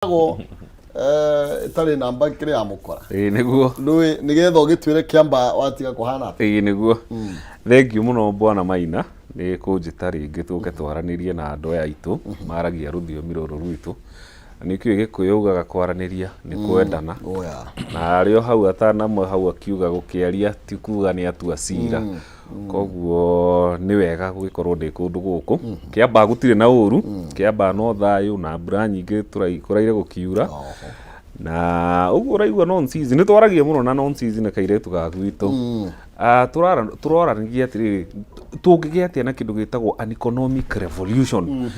Ĩtagwo ĩtarĩ namba kĩrĩa ya mũkora. Ĩĩ nĩguo. Ndũĩ nĩgetha ũgĩtuĩre kĩamba watiga kũhana atĩa? Ĩĩ nĩguo. Thengiũ mũno Bwana Maina nĩ kũnjĩta rĩngĩ tũke twaranĩrie na andũ aya aitũ maragia rũthiomi rũrũ rwitũ. Na nĩkĩo Gĩkũyũ augaga kwaranĩria nĩ kwendana. Oya. Na arĩ o hau atanamwe hau akiuga gũkĩaria ti kuga nĩ atua cira. Koguo nĩ wega gũgĩkorwo ndĩ kũndũ gũkũ. Kĩambaa gũtirĩ na ũru, Kĩambaa no thayũ na mbura nyingĩ kũraire gũkiura. Na ũguo ũraigua nonsense, nĩ twaragia mũno na nonsense na kairĩtu ga gwitũ. Ah, tũroranagia atĩrĩrĩ, tũngĩgĩa atĩa na kĩndũ gĩtagwo an economic revolution.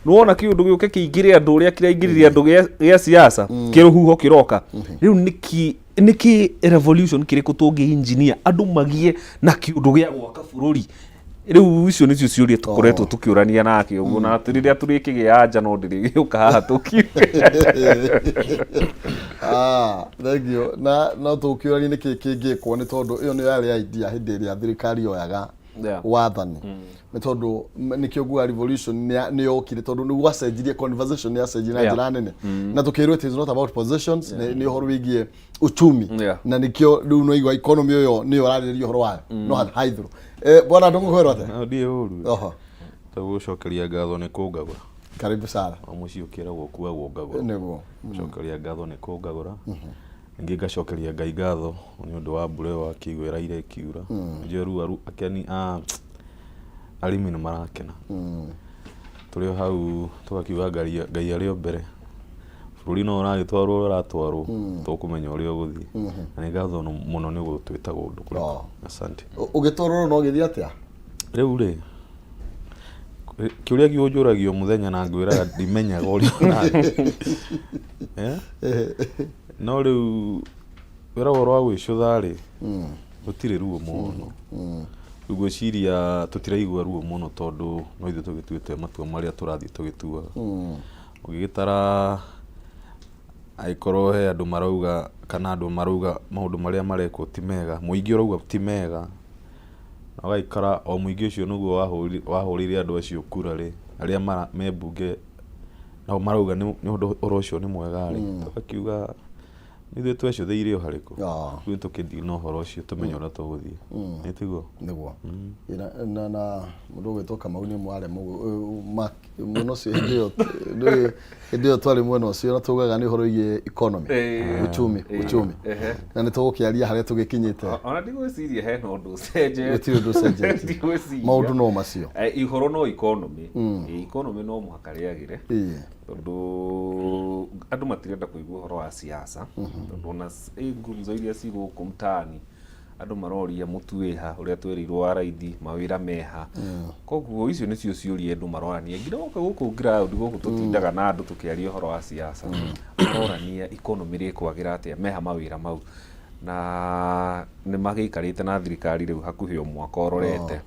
Nĩwona kĩũndũ gĩũke kĩingĩre andũ ũrĩa kĩraingĩrire andũ gĩa siasa, kĩrũhuho kĩroka. Rĩu nĩkĩ nĩkĩ revolution kĩrĩkũ tũngĩ engineer andũ magie na kĩũndũ gĩa gwaka bũrũri? Rĩu icio nĩcio ciũria tũkoretwo tũkĩũrania nake ũguo, na rĩrĩa tũrĩkĩgĩa anja no ndĩrĩgĩũka haha tũkiuge. Ah, thank you. Na no tũkĩũranie nĩkĩ kĩngĩkwo, nĩ tondũ ĩyo nĩyo yarĩ idea hĩndĩ ĩrĩa thirikari yoyaga wathani, nĩ tondũ nĩkĩo nguga revolution nĩ yokire, tondũ nĩ gwacenjirie conversation, nĩ yacenjirie na njĩra nene, na tũkĩrwo it is not about possessions, nĩ ũhoro wĩgiĩ uchumi. Na nĩkĩo rĩu no igua economy ũyũ nĩyo ũrarĩrĩria ũhoro wayo no haithũrũ. Bwana ndũngũkwĩrwo atĩa? No ndiĩ ũru. Oho. Tũgũcokeria ngatho nĩ kũngagũra. Karibu sana. O mũciĩ ũkĩragwo ũkuagwo ngagũra. Nĩguo. Gũcokeria ngatho nĩ kũngagũra. Ningĩ ngacokeria Ngai ngatho nĩ ũndũ wa mbura ĩyo akĩigua ĩraire ĩkiura. Njũĩ rĩu akeni a arĩmi nĩ marakena. Tũrĩ o hau tũgakiuga Ngai arĩ o mbere. Bũrũri no ũragĩtwarwo ũrĩa ũratwarwo, tũkũmenya ũrĩa ũgũthiĩ. Na nĩ ngatho mũno nĩ gũtwĩta kũndũ kũrĩa. Asante. Ũgĩtwarwo no ũgĩthiĩ atĩa? Rĩu rĩ, kĩũria kĩu ũnjũragia o mũthenya na ngwĩraga ndimenyaga ũrĩa ũrathiĩ. Eh? No rĩu wĩra ũhoro wa gwĩcũtha rĩ, gũtirĩ ruo mũno. Rĩu ngwĩciria tũtiraigua ruo mũno tondũ no ithuĩ tũgĩtuĩte matua marĩa tũrathiĩ tũgĩtuaga. Ũgĩgĩtara angĩkorwo he andũ marauga kana andũ marauga maũndũ marĩa marekwo ti mega, mũingĩ ũrauga ti mega, na ũgaikara o mũingĩ ũcio nĩguo wahũrĩire andũ acio kura rĩ, arĩa me mbunge nao marauga nĩ ũndũ ũhoro ũcio nĩ mwega rĩ, tũgakiuga ithuĩ twecũthĩire o harĩkũ? Rĩu tũkĩdeal na ũhoro ũcio tũmenye ũrĩa tũgũthiĩ. Nĩ tiguo? Nĩguo. Na mũndũ ũgwĩtwo Kamau nĩ mwarĩ mwena ũcio hĩndĩ ĩyo, hĩndĩ ĩyo twarĩ mwena ũcio na tugaga nĩ ũhoro wĩgiĩ economy, uchumi, uchumi, na nĩ tũgũkĩaria harĩa tũgĩkinyĩte. Ona ndigwĩciria hena ũndũ ũcenjetie. Gũtirĩ ũndũ ũcenjetie. Ndigwĩciria. Maũndũ no macio. Ũhoro no economy. Economy no mũhaka rĩagĩre, tondũ andũ matirenda kũigua ũhoro wa siasa, tondũ ona ngumzo iria ci gũkũ mtaani andũ maroria mũtu wĩha, ũrĩa twĩrĩirwo wa raithi, mawĩra meha. Koguo icio nĩcio ciũria andũ marorania nginya gũka gũkũ ground gũkũ tũtindaga na andũ tũkĩaria ũhoro wa siasa, marorania economy rĩkwagĩra atĩa, meha mawĩra mau, na nĩ magĩikarĩte na thirikari rĩu hakuhĩ o mwaka ũrorete.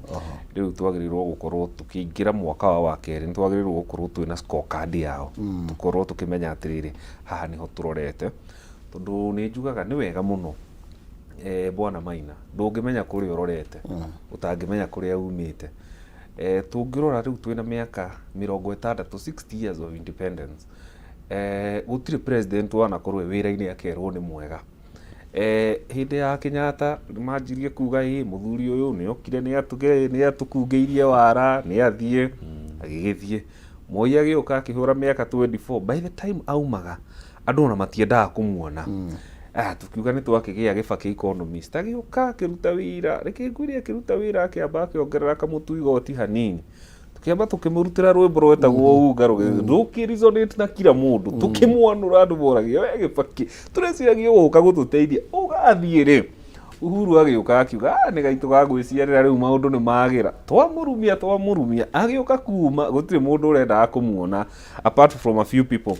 Rĩu twagĩrĩirwo gũkorwo tũkĩingĩra mwaka wa kerĩ, nĩ twagĩrĩirwo gũkorwo twĩna scorecard yao, tũkorwo tũkĩmenya atĩrĩrĩ, haha nĩho tũrorete, tondũ nĩ njugaga nĩ wega mũno, Bwana Maina, ndũngĩmenya kũrĩa ũrorete ũtangĩmenya kũrĩa umĩte. Tũngĩrora rĩu twĩna mĩaka 60, 60 years of independence, gũtirĩ president wanakorwo e wĩra-inĩ akerwo nĩ mwega. Hĩndĩ ya Kenyatta nĩ manjirie kuga ĩ mũthuri ũyũ nĩ okire nĩ atũkungĩirie wara nĩ athiĩ, agĩgĩthiĩ. Moi agĩũka akĩhũra mĩaka 24, by the time aumaga andũ ona matiendaga kũmuona. Tukiuga nĩ twakĩgĩa Gĩbakĩ economist, agĩũka akĩruta wĩra, reke ngwĩre akĩruta wĩra akĩamba akĩongerera kamũtu igoti hanini, tũkĩamba tũkĩmũrutĩra rwĩmbo rwetagwo unga rũkĩ resonate na kila mũndũ, tũkĩmwanũra, andũ moragia we Gĩbakĩ tũreciragia ũgũka gũtũteithia ũgathiĩ rĩ. Uhuru agĩũka akiuga, "Ah, nĩ gaitũ ga gwĩciarĩra, rĩu maũndũ nĩ magĩra." Twamũrumia, twamũrumia, agĩũka kuma gũtirĩ mũndũ ũrendaga kũmuona apart from a few people.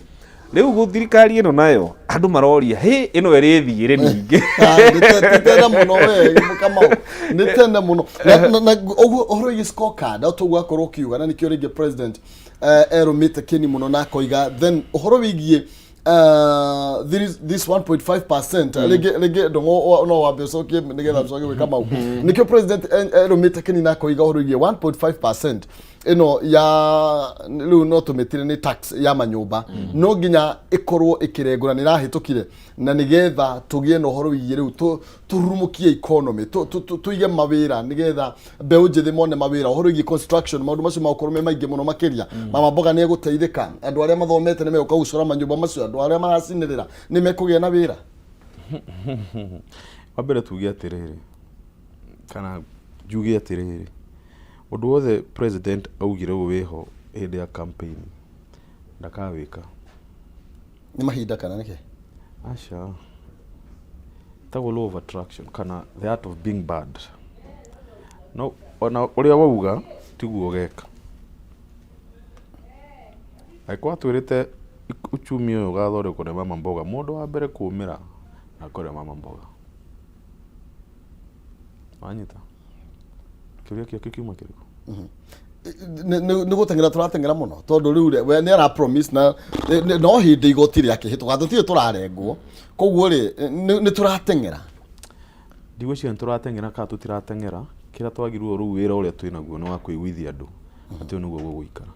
Rĩu thirikari ĩno nayo andũ maroria hĩ ĩno ĩrĩthiĩ rĩ ningĩ? Ti tene mũno we Kamau, nĩ tene mũno. Na ũguo ũhoro wĩgiĩ scorecard o toguo akorwo ũkiuga, na nĩkĩo rĩngĩ president erũmĩte kĩni mũno na akoiga then ũhoro wĩgiĩ this 1.5%, rĩngĩ ndongo no wambe ũcokie nĩgetha ũcoke gwĩ Kamau. Nĩkĩo president erũmĩte kĩni na akoiga ũhoro wĩgiĩ 1.5% Ĩno ya rĩu no tũmĩtire nĩ tax ya manyũmba, no nginya ĩkorwo ĩkĩrengwo na nĩ ĩrahĩtũkire, na nĩgetha tũgĩe na ũhoro wĩgiĩ rĩu tũrurumũkie economy, tũige mawĩra, nĩgetha mbeũ njĩthĩ mone mawĩra, ũhoro wĩgiĩ construction, maũndũ macio magũkorwo me maingĩ mũno makĩria. Mama mboga nĩ egũteithĩka, andũ arĩa mathomete nĩ megũka gũcora manyũmba macio, andũ arĩa maracinĩrĩra nĩ mekũgĩa na wĩra. Wa mbere tuge atĩrĩrĩ, kana njuge atĩrĩrĩ, ũndũ wothe president augire ũũ wĩho hĩndĩ ya campaign ndakawĩka. Nĩ mahinda kana nĩkĩ? Aca, ĩtagwo law of attraction kana the art of being bad. No ona ũrĩa wauga tiguo ũgeka. Angĩkorwo atwĩrĩte uchumi ũyũ ũgathondekwo nĩ mama mboga, mũndũ wa mbere kũmĩra akorwo mama mboga. Wanyita? Kĩũria kĩu kiuma kĩrĩkũ? Nĩ gũteng'era tũrateng'era mũno, tondũ rĩu rĩ, we nĩ ara promise na no hĩndĩ igoti rĩakĩhĩtũka, tũtirĩ tũrarengwo, koguo rĩ nĩ tũrateng'era. Ndigwĩciria nĩ tũrateng'era kana tũtirateng'era. Kĩrĩa twagĩrĩirwo rĩu, wĩra ũrĩa twĩnaguo nĩ wa kũiguithia andũ atĩ ũyũ nĩguo gũgũikara.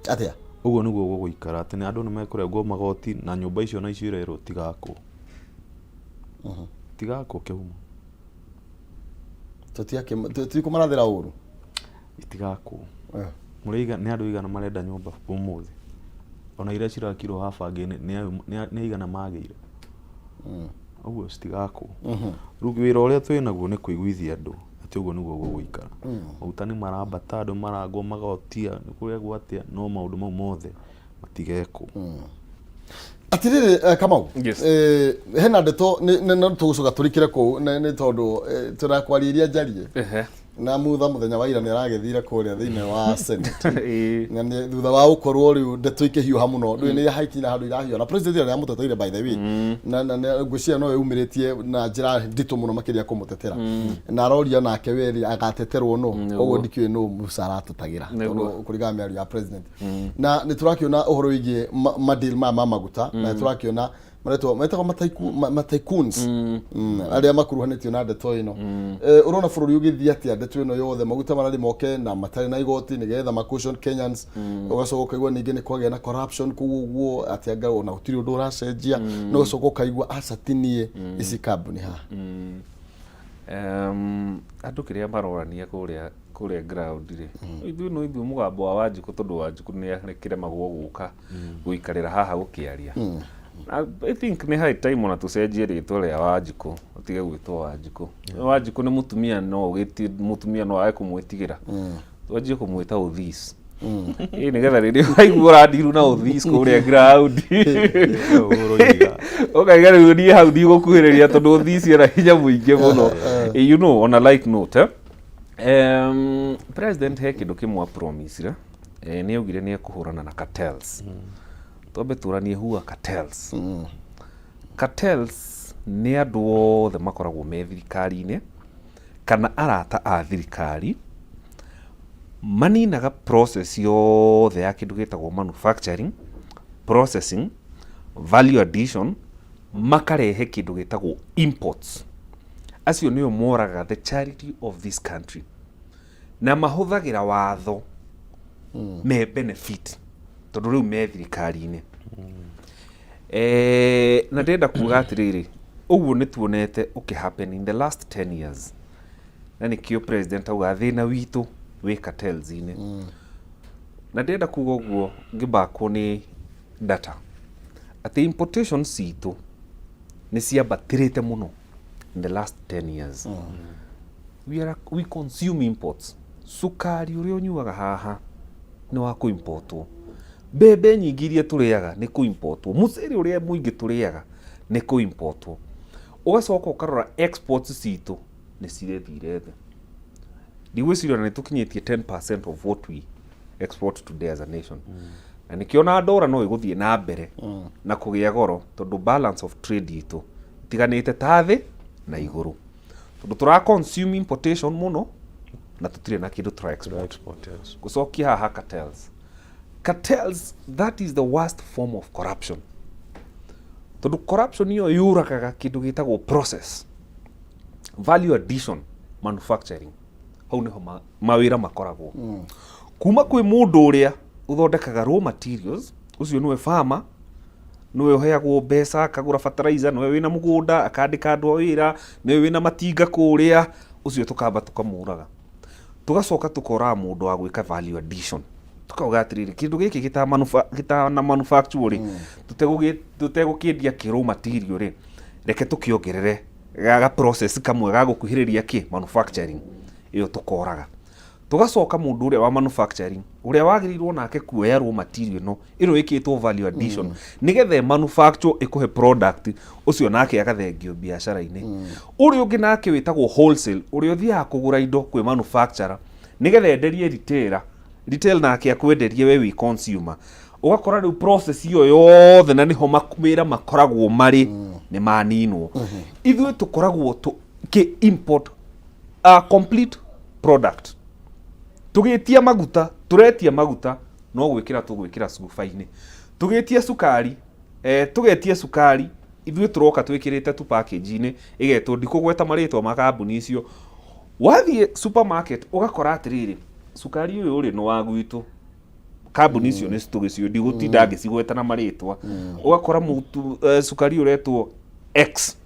Atĩa? Ũguo nĩguo gũgũikara, atĩ nĩ andũ nĩ mekũrengwo magoti na nyũmba icio na icio irerwo tigakwo, tigakwo kĩhumo. Tũtikũmarathĩra ũru. Itigakwo. Mũrĩ nĩ andũ aigana marenda nyũmba ũmũthĩ? Ona iria cirakirwo haha bangĩ nĩ aigana magĩire? Ũguo citigakwo. Rĩu wĩra ũrĩa twĩ naguo nĩ kũiguithia andũ atĩ ũguo nĩguo gũgũikara. Maguta nĩ marambata, andũ marangwo magotia, nĩ kũregwo atĩa, no maũndũ mau mothe matigekwo. Atirĩrĩ, Kamau. Yes. Hena ndeto no tũgũcoka tũrikĩre kũu nĩ tondũ tũrakwaria iria njarie na mutha mũthenya wa ira nĩ aragĩthire kũrĩa thĩinĩ wa Senate na nĩ thutha wa gũkorwo rĩu ndeto ikĩhiũha mũno, ndũĩ nĩ haikinya handũ irahiũha, na president ĩyo nĩamũteteire, by the way, na ngwĩciria no yumĩrĩtie na njĩra nditũ mũno makĩria kũmũtetera, na aroria nake we rĩ agateterwo nũ. Koguo ndikĩũĩ nũ Musa aratetagĩra, tondũ kũringana na mĩario ya president, na nĩ tũrakĩona ũhoro wĩgiĩ madeal maya ma maguta, na nĩ tũrakĩona maretwo metagwo matycoons arĩa makuruhanĩtio na ndeto ĩno. Ũrona bũrũri ũgĩthiĩ atĩa ndeto ĩno yothe, maguta mararĩ moke na matarĩ na igoti nĩgetha ma caution Kenyans, ũgacoka ũkaigua ningĩ nĩ kwagĩa na corruption kũu ũguo, atĩ anga ona gũtirĩ ũndũ ũracenjia, no ũgacoka ũkaigua aca tinie ici kambuni haha? Andũ kĩrĩa marorania kũrĩa ground rĩ, ithuĩ no ithuĩ mũgambo wa Wanjikũ, tondũ Wanjikũ nĩ akĩremagwo gũka gũikarĩra haha gũkĩaria. Na I think nĩ high time ona tũcenjie rĩtwa rĩa Wanjikũ, ũtige gwĩtwo Wanjikũ. Wanjikũ nĩ mũtumia, no ũgĩti mũtumia no age kũmwĩtigĩra. Twanjie kũmwĩta Ũthis. Ĩ nĩgetha rĩrĩa waigua ũrandiru na Ũthis kũrĩa ground, ũkaiga rĩu niĩ hau ndigũkuhĩrĩria, tondũ Ũthis ena hinya mũingĩ mũno. On a like note, president he kĩndũ kĩmwe apromisire. Nĩ augire nĩ ekũhũrana na cartels. Twambe tũranie, who are cartels? Cartels nĩ andũ othe makoragwo me thirikari-inĩ kana arata a thirikari, maninaga process yothe ya kĩndũ gĩtagwo manufacturing, processing, value addition, makarehe kĩndũ gĩtagwo imports. Acio nĩo moragaga the charity of this country, na mahũthagĩra watho me benefit, tondũ rĩu me thirikari-inĩ. Na ndĩrenda kuga atĩrĩrĩ, ũguo nĩ tuonete ũkĩ happen in the last 10 years, na nĩkĩo president auga thĩna witũ wĩ cartels-inĩ. Na ndĩrenda kuga ũguo ngĩbakwo nĩ data atĩ importation citũ nĩ ciambatĩrĩte mũno in the last 10 years. We consume imports. Cukari ũrĩa ũnyuaga haha nĩ wa kũimportwo, mbembe nyingĩ iria tũrĩaga nĩ kũimportwo, mũcere ũrĩa mũingĩ tũrĩaga nĩ kũimportwo. Ũgacoka ũkarora exports citũ nĩ cirethire thĩ. Ndigwĩciria ona nĩ tũkinyĩtie 10% of what we export today as a nation, na nĩkĩo na ndora no ĩgũthiĩ na mbere na kũgĩa goro, tondũ balance of trade itũ itiganĩte ta thĩ na igũrũ, tondũ tũra consume importation mũno na tũtirĩ na kĩndũ tũra export. Export, yes. Gũcokia haha cartels, cartels, that is the worst form of corruption, tondũ corruption ĩyo yũragaga kĩndũ gĩtagwo process, value addition, manufacturing. Hau nĩho mawĩra makoragwo. Kuma kwĩ mũndũ ũrĩa ũthondekaga raw materials, ũcio nĩwe farmer, nĩwe ũheagwo mbeca akagũra fertilizer, nĩwe wĩna mũgũnda akandĩka andũ a wĩra, nĩwe wĩna matinga kũrĩa, ũcio tũkamba tũkamũraga. Tũgacoka tũkoraga mũndũ wa gwĩka value addition. Tũkauga atĩrĩrĩ, kĩndũ gĩkĩ gĩtana manufacture rĩ, tũtegũkĩendia kĩ raw material rĩ, reke tũkĩongerere ga process kamwe ga gũkuhĩrĩria kĩ manufacturing ĩyo tũkoraga. Tũgacoka mũndũ ũrĩa wa manufacturing, ũrĩa wagĩrĩirwo nake kuoya raw material ĩno, ĩno ĩkĩtwo value addition, nĩgetha manufacture ĩkũhe product, ũcio nake agathengio biacara-inĩ. Ũrĩa ũngĩ nake wĩtagwo wholesale, ũrĩa ũthiaga kũgũra indo kwĩ manufacturer, nĩgetha enderie retailer, retail nake akwenderie we wĩ consumer. Ũgakora rĩu process ĩyo yothe na nĩho mawĩra makoragwo marĩ nĩ maninwo. Ithuĩ tũkoragwo tũkĩ import a complete product. Tũgĩtia maguta, tũretia maguta no gwĩkĩra tũgwĩkĩra cuba-inĩ. Tũgĩtia cukari, tũgetia cukari, ithuĩ tũroka twĩkĩrĩte tu package-inĩ ĩgetwo, ndikũgweta marĩtwa ma kambuni icio. Wathiĩ supermarket ũgakora atĩrĩrĩ, cukari ũyũ rĩ nĩ wa gwitũ. Kambuni icio nĩ tũgĩciũĩ, ndigũtinda ngĩcigweta na marĩtwa. Ũgakora mũtu, cukari ũretwo X.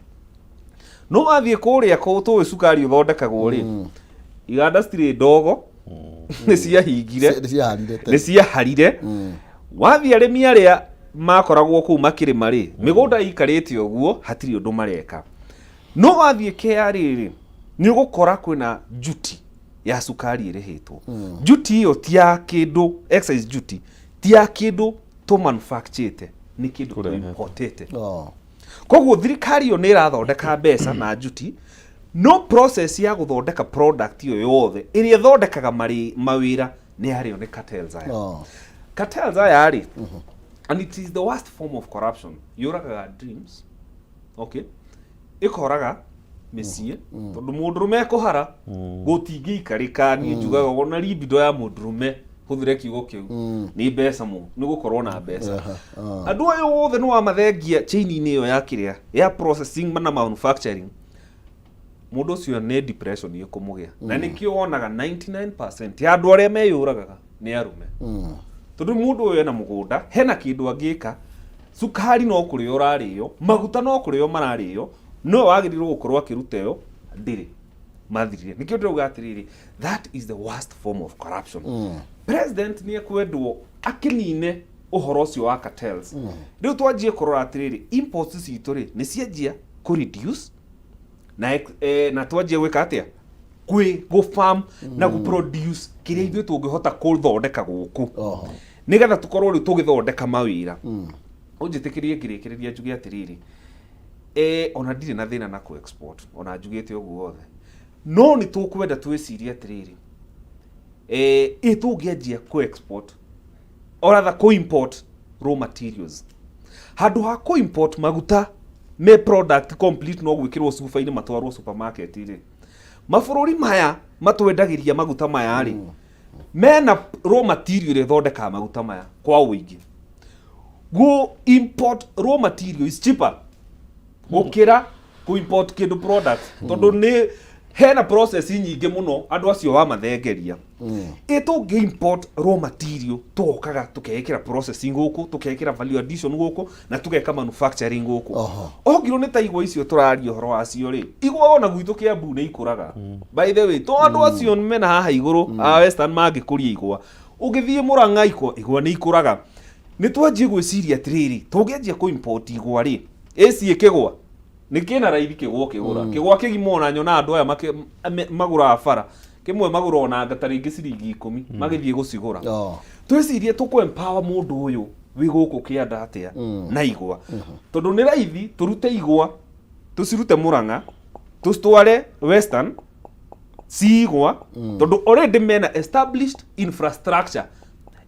No wathiĩ kũrĩa tũĩ cukari ũthondekagwo rĩ, iganda citirĩ ndogo, nĩ ciahingire, Nĩ ciaharire nĩ ciaharire. Wathiĩ arĩmi arĩa makoragwo kũu makĩrĩma rĩ, mĩgũnda ĩikarĩte ũguo, hatirĩ ũndũ mareka. No wathiĩ KRA rĩ, nĩ ũgũkora kwĩna duty ya cukari ĩrĩhĩtwo. Duty ĩyo ti ya kĩndũ, excise duty ti ya kĩndũ tũ manufacturĩte, nĩ kĩndũ tũ importĩte. Koguo thirikari ĩyo nĩ ĩrathondeka mbeca na duty, no process ya gũthondeka product ĩyo yothe ĩrĩa ĩthondekaga mawĩra nĩ yarĩo nĩ cartels aya. Cartels aya rĩ, and it is the worst form of corruption. Yũragaga dreams, okay, ĩkoraga mĩciĩ, tondũ mũndũrũme ekũhara gũtingĩikarĩka. Niĩ njugaga ona libido ya mũndũrũme, hũthĩre kiugo kĩu, nĩ mbeca mũ nĩ gũkorwo na mbeca. Andũ aya othe nĩ wamathengia chain-inĩ ĩyo ya kĩrĩa ya processing na manufacturing, mũndũ ũcio nĩ depression ĩkũmũgĩa. Na nĩkĩo wonaga 99% ya andũ arĩa meyũragaga nĩ arũme, tondũ mũndũ ũyũ ena mũgũnda, hena kĩndũ angĩka, cukari no kũrĩo ũrarĩo, maguta no kũrĩo mararĩo, no wagĩrĩirwo gũkorwo akĩruta ĩyo ndĩrĩ mathirire. Nĩkĩo ndĩrauga atĩrĩrĩ, that is the worst form of corruption. President nĩ ekwendwo akĩnine ũhoro ũcio wa cartels. Rĩu twanjie kũrora atĩrĩrĩ, imports citũ rĩ nĩ cianjia kũ reduce na, na twanjie gwĩka atĩa kwĩ gũ farm na gũ produce kĩrĩa ithuĩ tũngĩhota kũthondeka gũkũ, nĩgetha tũkorwo rĩu tũgĩthondeka mawĩra. Ũnjĩtĩkĩrie ngĩrĩkĩrĩria njuge atĩrĩrĩ, ona ndirĩ na thĩna na kũ export, ona njugĩte ũguo wothe, no nĩ tũkwenda twĩcirie atĩrĩrĩ, ĩ tũngĩanjia kũ export or rather kũ import raw materials handũ ha kũ import maguta me product complete no gwĩkĩrwo cuba-inĩ matwarwo supermarket rĩ, mabũrũri maya matwendagĩria maguta maya rĩ, mena raw material ĩrĩa ĩthondekaga maguta maya kwa ũingĩ. Go import raw material is cheaper gũkĩra kũ import kĩndũ product, tondũ nĩ hena process nyingĩ mũno andũ acio wamathengeria. Ĩ tũngĩ import raw material, tũgokaga tũkekĩra processing gũkũ, tũkekĩra value addition gũkũ, na tũgeka manufacturing gũkũ. Ongirwo nĩ ta igwa icio tũraria ũhoro wacio rĩ, igwa ona gwitũ Kĩambu nĩ ikũraga, by the way, to andũ acio mena haha igũrũ a western mangĩkũria igwa, ũngĩthiĩ Mũrang'a igwa nĩ ikũraga. Nĩ twanjie gwĩciria atĩrĩrĩ, tũngĩanjia kũ import igwa rĩ, ĩciĩ kĩgwa nĩ kĩna raithi, kĩgwa ũkĩgũra kĩgwa kĩgima, ona nyona andũ aya magũraga bara kĩmwe, magũra ona ta rĩngĩ ciringi 10 magĩthiĩ gũcigũra. Twĩcirie tũkũ empower mũndũ ũyũ wĩ gũkũ kĩanda atĩa na igwa, tondũ nĩ raithi tũrute igwa, tũcirute Mũrang'a tũcitware western ci igwa, tondũ already mena established infrastructure,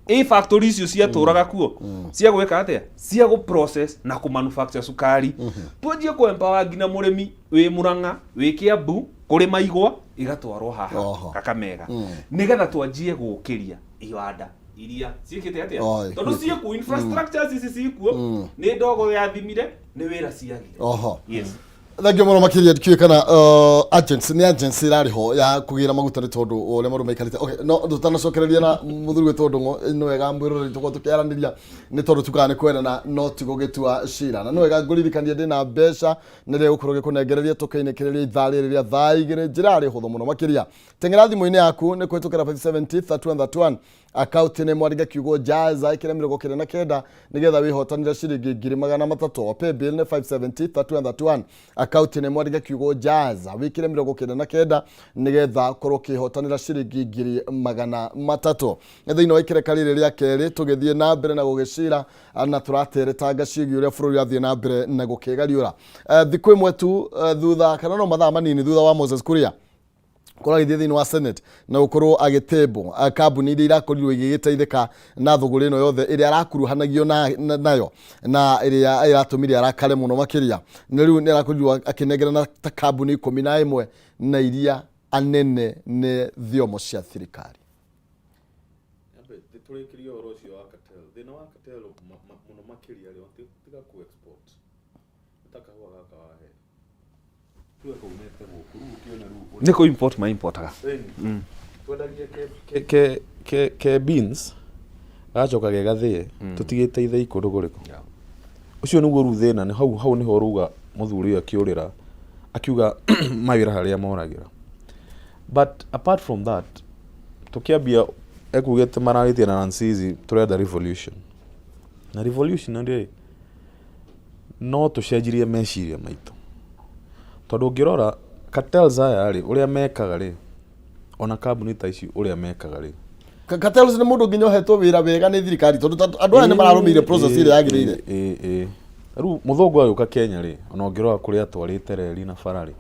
ĩ factory icio ciatũraga kuo cia gwĩka atĩa, cia gũ process na kũ manufacture cukari. Twanjie kũ empower nginya mũrĩmi wĩ Mũrang'a, wĩ Kĩambu, kũrĩma igwa igatwarwo haha Kakamega, nĩgetha twanjie gũkĩria iwanda iria ciĩkĩte atĩa, tondũ ciĩkuo, infrastructures ici ciĩkuo, nĩ ndogo yathimire, nĩ wĩra ciagire. Yes. Thengiũ mũno makĩria. Ndikiũĩ kana agency nĩ agency ĩrarĩ ho ya kũgĩra maguta, nĩ tondũ ũrĩa maũndũ maikarĩte. Okay, no tũtanacokereria na mũthuri wĩtwo Ndũng'ũ, nĩ wega mwĩroreri tũkorwo tũkĩaranĩria, nĩ tondũ tugaga nĩ kwendana no ti gũgĩtua cira. Na nĩ wega ngũririkanie ndĩna mbeca nĩrĩa gũkorwo gĩkũnengereria tũkĩinĩkĩrĩria ithaa rĩrĩ rĩa thaa 2. Njĩra yarĩ hũthũ mũno makĩria, teng'era thimũ-inĩ yaku nĩ kũhĩtũkĩra 570 31 31, akaunti nĩ mwandĩke kiugo jaza, ĩkĩre 99 nĩgetha wĩhotanĩre ciringi 300,000. Paybill nĩ 570 31 31, akaunti nĩ mwandĩke kiugo jaza, wĩkĩre 99 nĩgetha ũkorwo ũkĩhotanĩra ciringi 300,000. Thĩinĩ wa ikereka rĩrĩ rĩa kerĩ, tũgĩthiĩ na mbere na gũgĩcira na tũrateretanga ciĩgiĩ ũrĩa bũrũri ũrathiĩ na mbere na gũkĩgariũra. Thikũ ĩmwe tu thutha, kana no mathaa manini thutha wa Moses Kuria korwo agĩthiĩ thĩinĩ wa Senate na gũkorwo agĩtĩmbwo kambuni iria irakorirwo igĩgĩteithĩka na thũgũrĩ ĩno yothe ĩrĩa arakuruhanagio nayo na ĩrĩa ĩratũmire arakare mũno makĩria, nĩ rĩu nĩ arakorirwo akĩnengerana ta kambuni 11 na iria anene nĩ thiomo cia thirikari. Tũrĩkĩrie ũhoro ũcio wa cartel. Thĩna wa cartel mũno makĩria rĩ, tiga ku export, nĩ ta kahũa gaka wahe tuge kaumĩte gũkũ, rĩu ũkĩone rĩu Nĩ kũ import ma importaga. Twendagia ke beans, gacoka ge gathĩe, tũtigĩte ithĩi kũndũ kũrĩkũ. Ũcio nĩguo rĩu thĩna nĩ hau. Hau nĩho rauga mũthuri ũyũ akĩũrĩra akiuga mawĩra harĩa moragĩra. But apart from that, tũkĩambia ekugĩte mararĩtie na Nancy, tũrenda revolution, na revolution rĩ, no tũcenjirie meciria maitũ, tondũ ũngĩrora cartels aya rĩ, ũrĩa mekaga rĩ, ona kambuni ta ici ũrĩa mekaga rĩ. Cartels nĩ mũndũ nginya ũhetwo wĩra wega nĩ thirikari, tondũ andũ aya nĩ mararũmĩrĩire process ĩrĩa yagĩrĩire. Ĩ, rĩu mũthũngũ agĩũka Kenya rĩ, ona ũngĩrora kũrĩa atwarĩte reri na bara rĩ,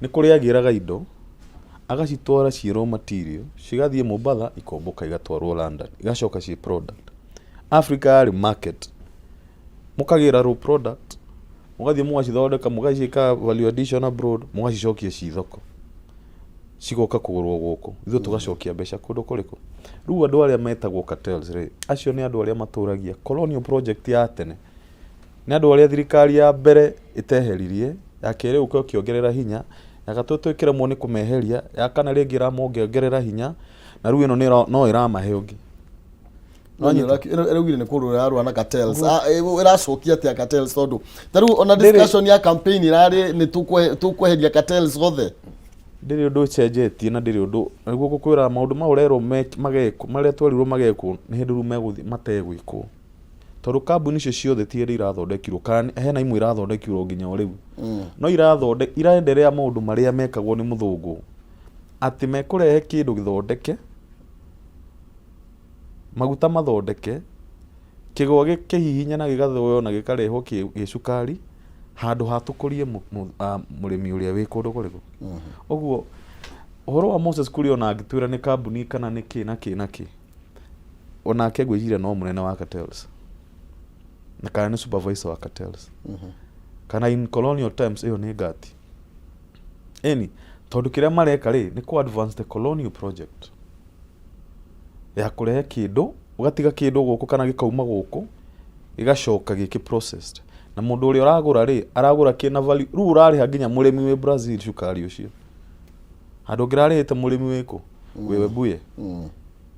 nĩ kũrĩa agĩraga indo, agacitwara ciĩ raw material, cigathiĩ Mombatha, ikombũka, igatwarwo London, igacoka ciĩ product. Africa yarĩ market, mũkagĩra raw product, mũgathiĩ mũgacithondeka, mũgaciĩka value addition abroad, mũgacicokia ci thoko, cigoka kũgũrwo gũkũ, ithuĩ tũgacokia mbeca kũndũ kũrĩkũ. Rĩu andũ arĩa metagwo cartels rĩ, acio nĩ andũ arĩa matũragia colonial project ya tene, nĩ andũ arĩa thirikari ya mbere ĩteheririe, ya kerĩ ũka ũkĩongerera hinya, ya gatatũ ĩkĩremwo nĩ kũmeheria, ya kana rĩngĩ ĩramongerera hinya, na rĩu ĩno no ĩramahe ũngĩ. Ĩraugire nĩ kũrũa ĩrarũa na cartels. Ĩracokia atĩa cartels, tondũ ta rĩu ona discussion ya campaign ĩrarĩ nĩ tũkweheria cartels othe? Ndĩrĩ ũndũ ũcenjetie, na ndĩrĩ ũndũ nĩguo ngũkwĩra maũndũ mau ũrerwo magekwo, marĩa twerirwo magekwo, nĩ hĩndĩ rĩu megũthiĩ mategwĩkwo, tondũ kambuni icio ciothe ti hĩndĩ irathondekirwo, kana hena imwe irathondekirwo nginya o rĩu, no iraendelea maũndũ marĩa mekagwo nĩ mũthũngũ, atĩ mekũrehe kĩndũ gĩthondeke, maguta mathondeke, kĩgwa gĩkĩhihinya na gĩgathũo na gĩkarehwo gĩ cukari, handũ ha tũkũrie mũrĩmi ũrĩa wĩ kũndũ kũrĩkũ. Ũguo ũhoro wa Moses Kuria, ona angĩtwĩra nĩ kambuni kana nĩ kĩ na kĩ na kĩ, onake ngwĩciria no mũnene wa cartels, na kana nĩ supervisor wa cartels, kana in colonial times ĩyo nĩ ngati ĩni, tondũ kĩrĩa mareka rĩ, nĩ kũ advance the colonial project ya kũrehe kĩndũ, ũgatiga kĩndũ gũkũ kana gĩkauma gũkũ, gĩgacoka gĩkĩ processed, na mũndũ ũrĩa ũragũra rĩ, aragũra kĩna value. Rĩu ũrarĩha nginya mũrĩmi wĩ Brazil cukari ũcio, handũ ũngĩrarĩhĩte mũrĩmi wĩkũ, wĩ Webuye,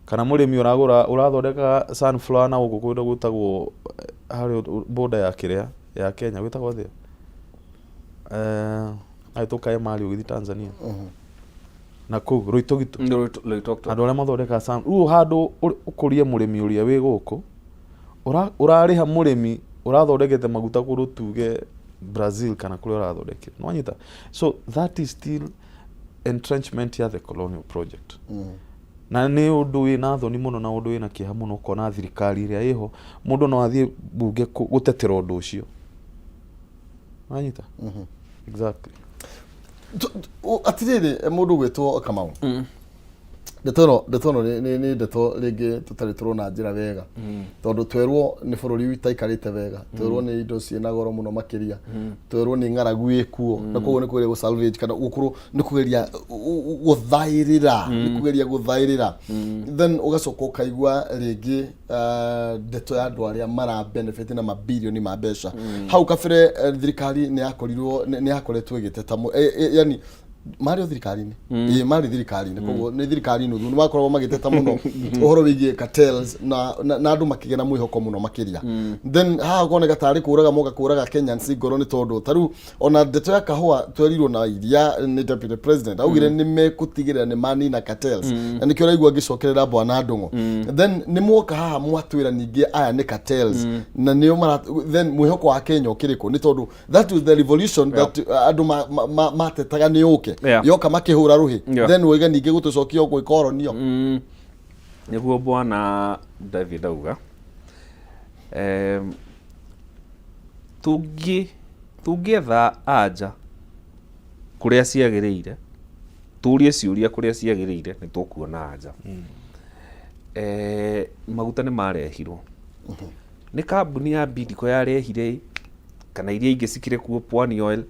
kana mũrĩmi ũragũra ũrathondeka sunflower na gũkũ kũndũ gwĩtagwo harĩa border ya kĩrĩa ya Kenya gwĩtagwo atĩa, ahĩtũka Emali ũgĩthiĩ Tanzania na kũu Loitokitok, Loitoktok. Andũ arĩa mathondekaga sun, rĩu handũ ũkũrie mũrĩmi ũrĩa wĩ gũkũ, ũrarĩha mũrĩmi ũrathondekete maguta kũndũ tuge Brazil kana kũrĩa ũrathondekire. Nĩwanyita? So that is still entrenchment ya the colonial project, na nĩ ũndũ wĩna thoni mũno na ũndũ wĩna kĩeha mũno ũkona thirikari ĩrĩa ĩho, mũndũ no athiĩ bunge gũtetera ũndũ ũcio. Wanyita? Exactly. Atirĩrĩ, mũndũ gwĩtwo Kamau, Ndeto ĩno nĩ ndeto rĩngĩ tũtarĩ tũrona njĩra wega, tondũ twerwo nĩ bũrũri ũtaikarĩte wega, twerwo nĩ indo ciĩna goro mũno makĩria, twerwo nĩ ng'aragu ĩkuo, na koguo nĩ kũgeria gũ salvage kana gũkorwo nĩ kũgeria gũthaĩrĩra, nĩ kũgeria gũthaĩrĩra. Then ũgacoka ũkaigua rĩngĩ ndeto ya andũ arĩa mara benefit na mabirioni ma mbeca. Hau kabere thirikari nĩ yakorirwo nĩ yakoretwo ĩgĩteta yani marĩ o thirikari-inĩ, ĩĩ, marĩ thirikari-inĩ, koguo nĩ thirikari nuthu, nĩ makoragwo magĩteta mũno ũhoro wĩgiĩ cartels na andũ makĩgĩa na mwĩhoko mũno makĩria. Then haha koneka tarĩ kũraga moka kũraga Kenyans ngoro, nĩ tondũ ta rĩu ona ndeto ya kahũa twerirwo na iria nĩ deputy president augire nĩ mekũtigĩrĩra nĩ manina cartels, na nĩkĩo ũraigua ngĩcokerera bwana Ndũng'ũ. Then nĩ mwoka haha mwatwĩra ningĩ aya nĩ cartels na nĩo mara, then mwĩhoko wa Kenya ũkĩrĩ kũ? Nĩ tondũ that was the revolution that andũ matetaga nĩ yũke. Yoka makĩhũra rũhĩ. Then woiga ningĩ gũtũcokia o gwĩkoronio. Nĩguo bwana David auga, tũngĩetha anja kũrĩa ciagĩrĩire, tũrie ciũria kũrĩa ciagĩrĩire, nĩ tũkuona anja. Maguta nĩ marehirwo nĩ kambuni ya Bidco yarehire, kana iria ingĩ cikĩrĩ kuo, Pwani Oil,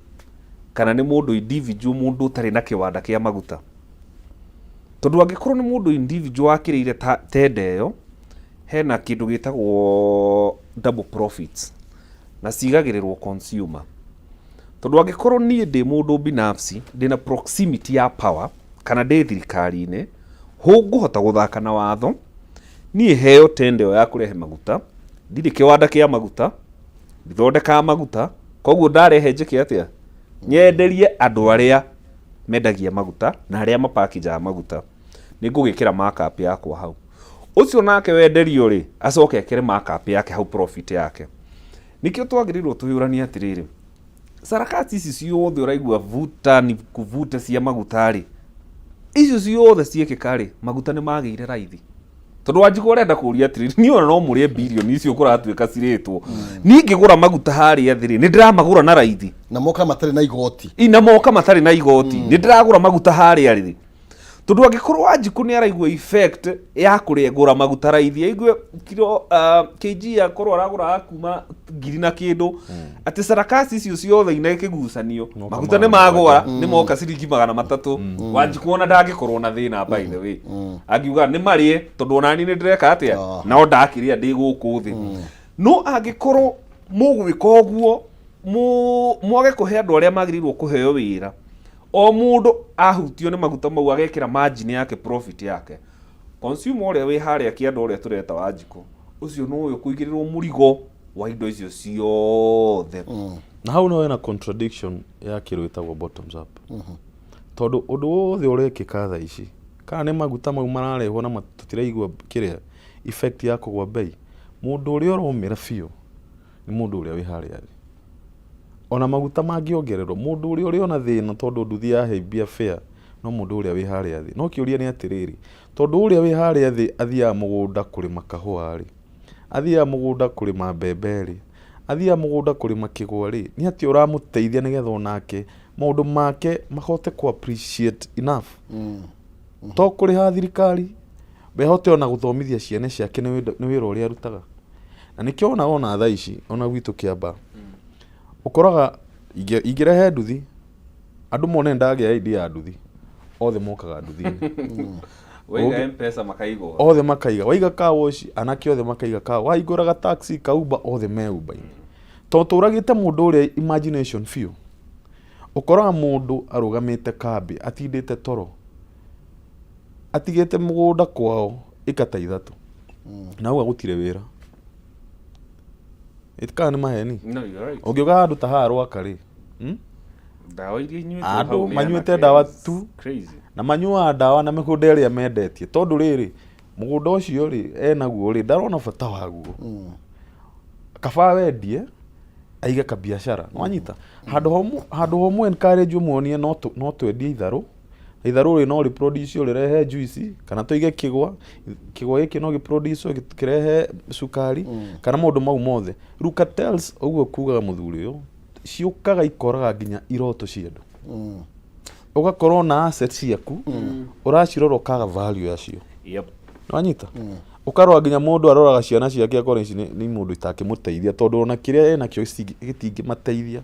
kana nĩ mũndũ individual, mũndũ ũtarĩ na kĩwanda kĩa maguta? Tondũ angĩkorwo nĩ mũndũ individual wakĩrĩire tenda ĩyo, hena kĩndũ gĩtagwo double profits na cigagĩrĩrwo consumer. Tondũ angĩkorwo niĩ ndĩ mũndũ binafsi, ndĩna proximity ya power kana ndĩ thirikari-inĩ, hũngũhota gũthaka na watho, niĩ heo tenda ĩyo ya kũrehe maguta, ndirĩ kĩwanda kĩa maguta, ndithondekaga maguta, koguo ndarehe njĩke atĩa? Nyenderie andũ arĩa mendagia maguta na arĩa mapakinjaga maguta, nĩ ngũgĩkĩra markup yakwa hau. Ũcio nake wenderio rĩ, acoke ekĩre markup yake hau, profit yake. Nĩkĩo twagĩrĩirwo tũyũranie atĩrĩrĩ, sarakati ici ciothe ũraigua vuta ni kuvute cia maguta rĩ, icio ciothe ciĩkĩka rĩ, maguta nĩ magĩire raithi? Tondũ Wanjikũ ũrenda kũria atĩrĩrĩ, niĩ ona no mũrĩe birioni icio kũratuĩka cirĩtwo, niĩ ngĩgũra maguta harĩa thĩ rĩ, nĩ ndĩramagũra na raithi? Na moka matarĩ na igoti. Ina moka matarĩ na igoti, nĩ ndĩragũra maguta harĩa rĩ? Tondũ angĩkorwo Wanjikũ nĩ araigua effect ya kũrengũra maguta raithi, aigue kiro kg akorwo aragũra kuma ngiri na kĩndũ, atĩ sarakasi icio ciothe ina kĩgucanio, Moka maguta nĩ magana magũa, nĩ moka ciringi 300, Wanjikũ ona ndangĩkorwo na thĩna. By the way, angiuga nĩ marĩe, tondũ ona niĩ nĩ ndĩreka atĩa? Nao ndakĩrĩa ndĩ gũkũ thĩ. No angĩkorwo mũgwĩka ũguo, mwage kũhe andũ arĩa magĩrĩirwo kũheo wĩra, o mũndũ ahutio nĩ maguta mau agekĩra margin yake, profit yake, consumer ũrĩa wĩ harĩa kĩanda, ũrĩa tũreta Wanjikũ, ũcio nĩwe ũkũigĩrĩrwo mũrigo wa indo icio ciothe. Na hau no hena contradiction ya kĩndũ gĩtagwo bottoms up, tondũ ũndũ wothe ũrekĩka thaa ici, kana nĩ maguta mau mararehwo na tũtiraigua kĩrĩa effect ya kũgwa bei, mũndũ ũrĩa ũromĩra biũ nĩ mũndũ ũrĩa wĩ harĩa thĩ. Ona maguta mangĩongererwo, mũndũ ũrĩa ũrĩona thĩna, tondũ nduthi yahĩmbia fare, no mũndũ ũrĩa wĩ harĩa thĩ. No kĩũria nĩ atĩrĩrĩ, tondũ ũrĩa wĩ harĩa thĩ athiaga mũgũnda kũrĩma kahũa rĩ, athiaga mũgũnda kũrĩma mbembe rĩ, athiaga mũgũnda kũrĩma kĩgwa rĩ, nĩ atĩa ũramũteithia nĩgetha onake maũndũ make mahote ku appreciate enough, to kũrĩha thirikari, we ahote ona gũthomithia ciana ciake nĩ wĩra ũrĩa arutaga? Na nĩkĩo ona thaa ici ona gwitũ Kĩamba ũkoraga ingĩrehe nduthi, andũ mone ndagĩa idea ya nduthi, othe mokaga nduthi-inĩ. Waiga Mpesa makaigwo. Othe makaiga. Waiga car wash, anake othe makaiga car. Wahingũraga taxi ka Uber, othe me Uber-inĩ, tondũ tũragĩte mũndũ ũrĩa imagination biũ. Ũkoraga mũndũ arũgamĩte kambĩ, atindĩte toro, atigĩte mũgũnda kwao ĩka ta 3, na auga gũtirĩ wĩra. Ĩtikaga nĩ maheni. No, you're right. Ũngĩũka handũ ta haha Rwaka rĩ, Ndawa iria inyuĩtwo Andũ hau nĩ manyuĩte anake, ndawa it's tu. crazy. Na manyuaga ndawa na mĩgũnda ĩrĩa mendetie, tondũ rĩrĩ mũgũnda ũcio rĩ enaguo rĩ, ndarona bata waguo, kaba wendie aige kabiacara. Nwanyita handũ homũ encourage, ũmuonie no twendie itharũ, na itharũ rĩ no rĩproduce rĩrehe juice, kana tũige kĩgwa, kĩgwa gĩkĩ no gĩproduce kĩrehe cukari, kana maũndũ mau mothe. Rĩu cartels, ũguo kugaga mũthuri ũyũ, ciũkaga ikoraga nginya iroto cia andũ. Ũgakorwo na assets ciaku ũracirora ũkaga value yacio. Nĩwanyita? Ũkarora nginya mũndũ aroraga ciana ciake akona ici nĩ mũndũ itakĩmũteithia tondũ ona kĩrĩa enakĩo gĩtingĩmateithia.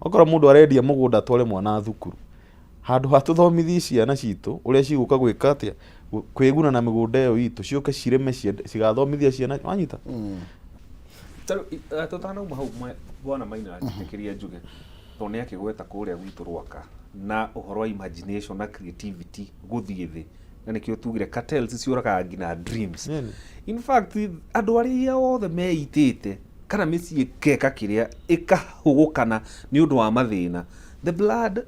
Ũgakora mũndũ arendia mũgũnda atware mwana thukuru. Handũ ha tũthomithie ciana citũ ũrĩa cigũka gwĩka atĩa, kwĩguna na mĩgũnda ĩyo itũ, ciũke cirĩme cigathomithia ciana, wanyita? Tarĩu tũtanauma hau bwana Maina njĩtĩkĩria njuge tondũ nĩ akĩgweta kũrĩa gwitũ Rwaka na ũhoro wa imagination na creativity gũthiĩ thĩ na nĩkĩo tugire cartels ciũragaga nginya dreams. In fact andũ arĩa othe meitĩte kana mĩciĩ ĩkeka kĩrĩa ĩkahũgũkana nĩ ũndũ wa mathĩna, the blood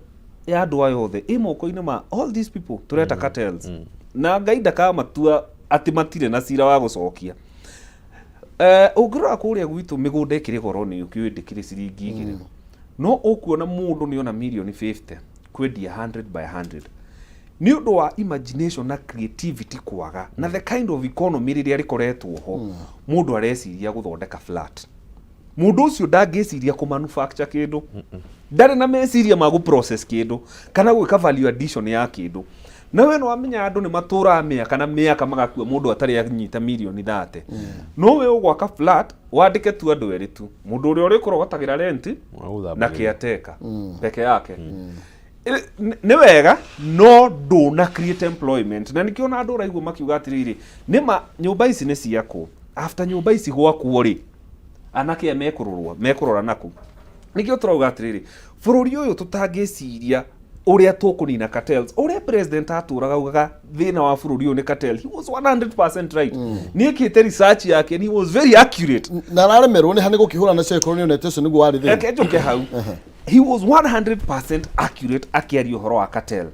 ya andũ aya othe ĩ moko-inĩ ma all these people tũreta cartels na Ngai ndakamatua atĩ matirĩ na cira wa gũcokia. Ũngĩrora kũrĩa gwitũ mĩgũnda ĩkĩrĩ goro nĩ ũkĩũĩ ndĩkĩrĩ ciringi igĩrĩ no ũkuona mũndũ nĩ ona mirioni 50 kwendia 100 by 100 nĩ ũndũ wa imagination na creativity kwaga na the kind of economy rĩrĩa rĩkoretwo ho mũndũ areciria gũthondeka flat mũndũ ũcio ndangĩciria kũ manufacture kĩndũ ndarĩ na meciria ma gũ process kĩndũ kana gwĩka value addition ya kĩndũ na we nĩwamenya andũ nĩ matũraga mĩaka na mĩaka magakua mũndũ atarĩ anyita mirioni thate no we ũgwaka flat wandĩke tu andũ erĩ tu mũndũ ũrĩa ũrĩkũrogotagĩra rent na caretaker peke yake nĩ wega no ndũna create employment na nĩkĩo ona andũ ũraigua makiuga atĩrĩrĩ nĩma nyũmba ici nĩ ciakwo after nyũmba ici gwakwo rĩ anake aya mekũrorwo mekũrora naku nĩkĩo tũrauga atĩrĩrĩ bũrũri ũyũ tũtangĩciria ũrĩa tũkũnina cartels ũrĩa president atũraga augaga thĩna wa bũrũri ũyũ nĩ cartel he was 100% right nĩekĩte research yake and he was very accurate Na araremerwo nĩ ha nĩ gũkĩhũra na ciakorwo nĩ onete ũcio nĩguo warĩ thĩna. Reke njoke hau he was 100% accurate akĩaria ũhoro wa cartel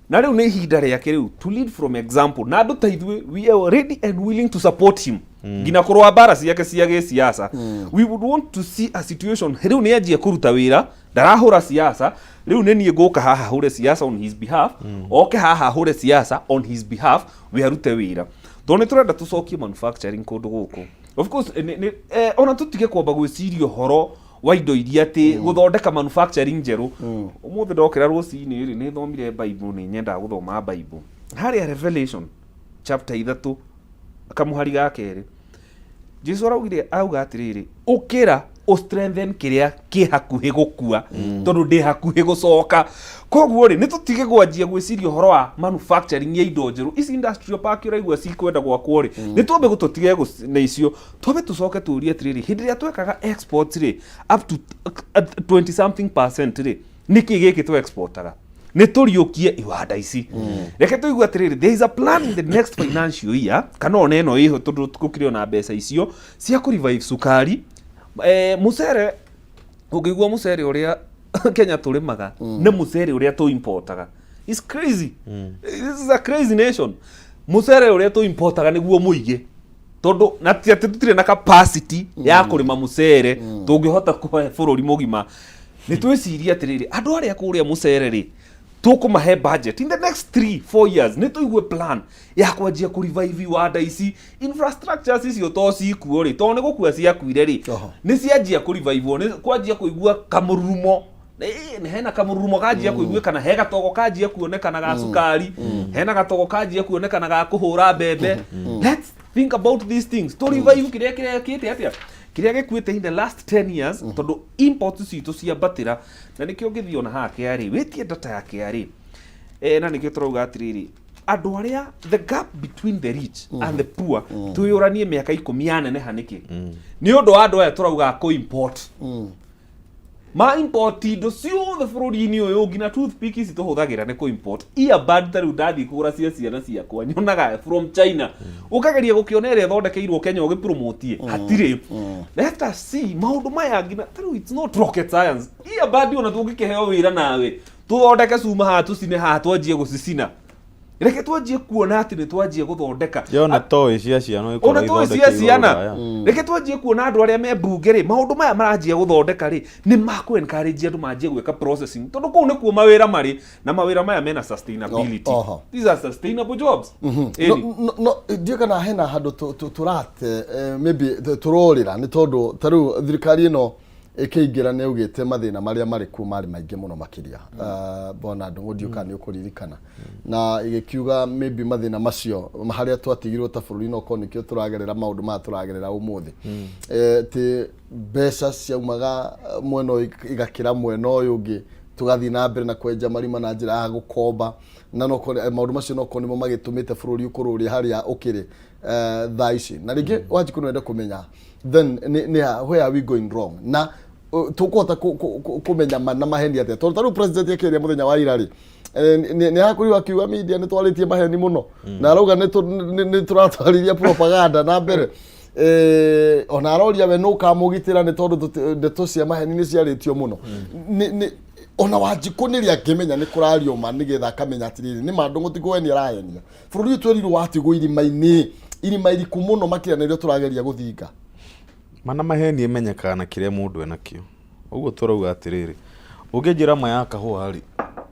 na rĩu nĩ ihinda rĩake rĩu to lead from example na andũ ta ithuĩ we are ready and willing to support him nginya kũrũa mbara ciake cia gĩsiasa we would want to see a situation rĩu nĩ anjie kũruta wĩra ndarahũra siasa rĩu nĩ niĩ ngũka haha hũre siasa on his behalf oke haha hũre siasa on his behalf we arute wĩra tondũ nĩ tũrenda tũcokie manufacturing kũndũ gũkũ of course ona tũtige kwamba gwĩciria ũhoro wa indo iria atĩ gũthondeka manufacturing njerũ ũmũthĩ ndokĩra rũcinĩ rĩ nĩ thomire bible nĩ nyendaga gũthoma bible harĩa Revelation chapter 3 kamũhari ga kerĩ Jesu araugire auga atĩrĩrĩ ũkĩra ũ strengthen kĩrĩa kĩ hakuhĩ gũkua tondũ ndĩ hakuhĩ gũcoka koguo rĩ nĩ tũtige gwanjia gwĩciria ũhoro wa manufacturing ya indo njerũ ici industrial park ũraigua cikwenda gwakwo rĩ nĩ twambe gũtũtige na icio twambe tũcoke tũrie atĩrĩrĩ hĩndĩ ĩrĩa twekaga exports rĩ up to 20 something percent rĩ nĩkĩ gĩkĩ tũ exportaga nĩ tũriũkie iwanda ici reke tũigue atĩrĩrĩ there is a plan in the next financial year kana ona ĩno ĩho tondũ gũkĩrĩ ona mbeca icio cia kũ revive cukari mũcere ũngĩigua mũcere ũrĩa Kenya tũrĩmaga nĩ mũcere ũrĩa tũ importaga It's crazy this is a crazy nation mũcere ũrĩa tũ importaga nĩguo mũingĩ tondũ na ti atĩ tũtirĩ na capacity ya kũrĩma mũcere tũngĩhota kũhe bũrũri mũgima nĩ twĩcirie atĩrĩrĩ andũ arĩa kũrĩa mũcere rĩ tũkũmahe budget in the next 3 4 years nĩ tũigue plan ya kwanjia kũ revive iwanda ici infrastructures icio to cikuo rĩ to nĩ gũkua ciakuire rĩ nĩ cianjia kũ revive nĩ kwanjia kũigua kamũrurumo nĩ hena kamũrurumo kanjia kũiguĩkana he gatogo kanjia kuonekana ga cukari hena gatogo kanjia kuonekana ga kũhũra mbembe let's think about these things to revive kĩrĩa kĩrekĩte atĩa kĩrĩa gĩkuĩte in the last 10 years tondũ imports citũ ciambatĩra na nĩkĩo ũngĩthiĩ ona haha KRA wĩtie data ya KRA na nĩkĩo tũrauga atĩrĩrĩ andũ arĩa the gap between the rich and the poor twĩyũranie mĩaka 10 yaneneha nĩkĩ nĩ ũndũ wa andũ aya tũrauga kũ import ma import indo ciothe bũrũri-inĩ ũyũ nginya toothpick ici tũhũthagĩra nĩ kũ import earbud ta rĩu ndathiĩ kũgũra cia ciana ciakwa nyonaga from China ũkageria gũkĩona ĩrĩa ĩthondekeirwo Kenya ũgĩpromotie hatirĩ let us see maũndũ maya nginya ta rĩu it's not rocket science earbud ona tũngĩkĩheo wĩra nawe tũthondeke cuma haha tũcine haha twanjie gũcicina reke twanjie kuona atĩ nĩ twanjie gũthondeka Yona toy cia ciana ona toy cia ciana reke twanjie kuona andũ arĩa me mbunge rĩ maũndũ maya maranjia gũthondeka rĩ nĩ makũ encourage andũ manjie gwĩka processing tondũ kũu nĩkuo mawĩra marĩ na mawĩra maya mena sustainability these are sustainable jobs no no ndiũ kana hena handũ tũrate maybe tũrorĩra nĩ tondũ ta rĩu thirikari ĩno Ĩkĩingĩra nĩ augĩte mathĩna marĩa marĩ kuo marĩ maingĩ mũno makĩria. Bwana Ndung'u, ndiũ kana nĩ ũkũririkana, na ĩgĩkiuga maybe mathĩna macio harĩa twatigirwo ta bũrũri no korwo nĩkĩo tũragerera maũndũ maya tũragerera ũmũthĩ. Atĩ mbeca ciaumaga mwena ũyũ igakĩra mwena ũyũ ũngĩ, tũgathiĩ na mbere na kwenja marima na njĩra ya gũkomba, na no korwo maũndũ macio no korwo nĩmo magĩtũmĩte bũrũri ũkorwo ũrĩ harĩa ũkĩrĩ thaa ici. Na rĩngĩ Wanjikũ no ende kũmenya then nĩ where are we going wrong, na tũkũhota kũmenya ma na maheni atĩa, tondũ ta rĩu president akĩaria mũthenya wa ira rĩ, nĩ akorirwo akiuga media nĩ twarĩtie maheni mũno, na arauga nĩ tũratwarithia propaganda na mbere. Ona aroria we nũ ũkamũgitĩra, nĩ tondũ ndeto cia maheni nĩ ciarĩtio mũno. Ona Wanjikũ nĩ rĩ angĩmenya nĩ kũrario ma, nĩgetha akamenya atĩrĩrĩ, nĩ ma Ndũng'ũ ti kũhenia arahenia, bũrũri ũyũ twerirwo watigwo irima-inĩ, irima iriku mũno makĩria na iria tũrageria gũthinga. Mana maheni ĩmenyekaga na kĩrĩa mũndũ enakĩo. Ũguo tũrauga atĩrĩrĩ, ũngĩnjĩra ma ya kahũa rĩ,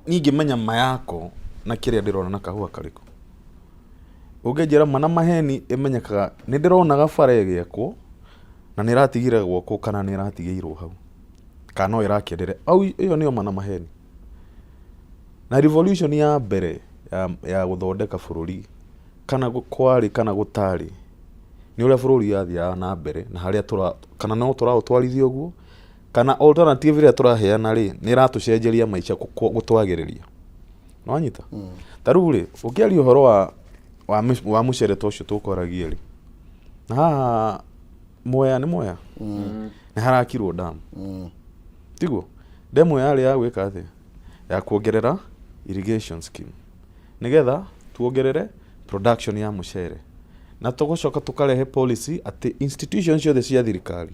niĩ ngĩmenya ma yako na kĩrĩa ndĩrona na kahũa karĩkũ. Ũngĩnjĩra ma na maheni ĩmenyekaga nĩ ndĩronaga bara ĩgĩakwo na nĩ ĩratigire gwakwo kana nĩ ĩratigĩirwo hau, kana no ĩrakĩenderea. Au ĩyo nĩyo ma na maheni. Na revolution ya mbere ya gũthondeka bũrũri, kana kwarĩ kana gũtarĩ, nĩ ũrĩa bũrũri wathiaga na mbere na harĩa tũra, kana no tũraũtwarithia ũguo, kana alternative ĩrĩa tũraheana rĩ, nĩ ĩratũcenjeria maica gũtwagĩrĩria. Nĩwanyita? Ta rĩu rĩ, ũkĩaria ũhoro wa mũcere ta ũcio tũkwaragia rĩ, na haha Mwea, nĩ Mwea nĩ harakirwo damu, tiguo? Demu yarĩ ya gwĩka atĩa? Ya kuongerera irrigation scheme nĩgetha tuongerere production ya mũcere, na tũgũcoka tũkarehe policy atĩ institution ciothe cia thirikari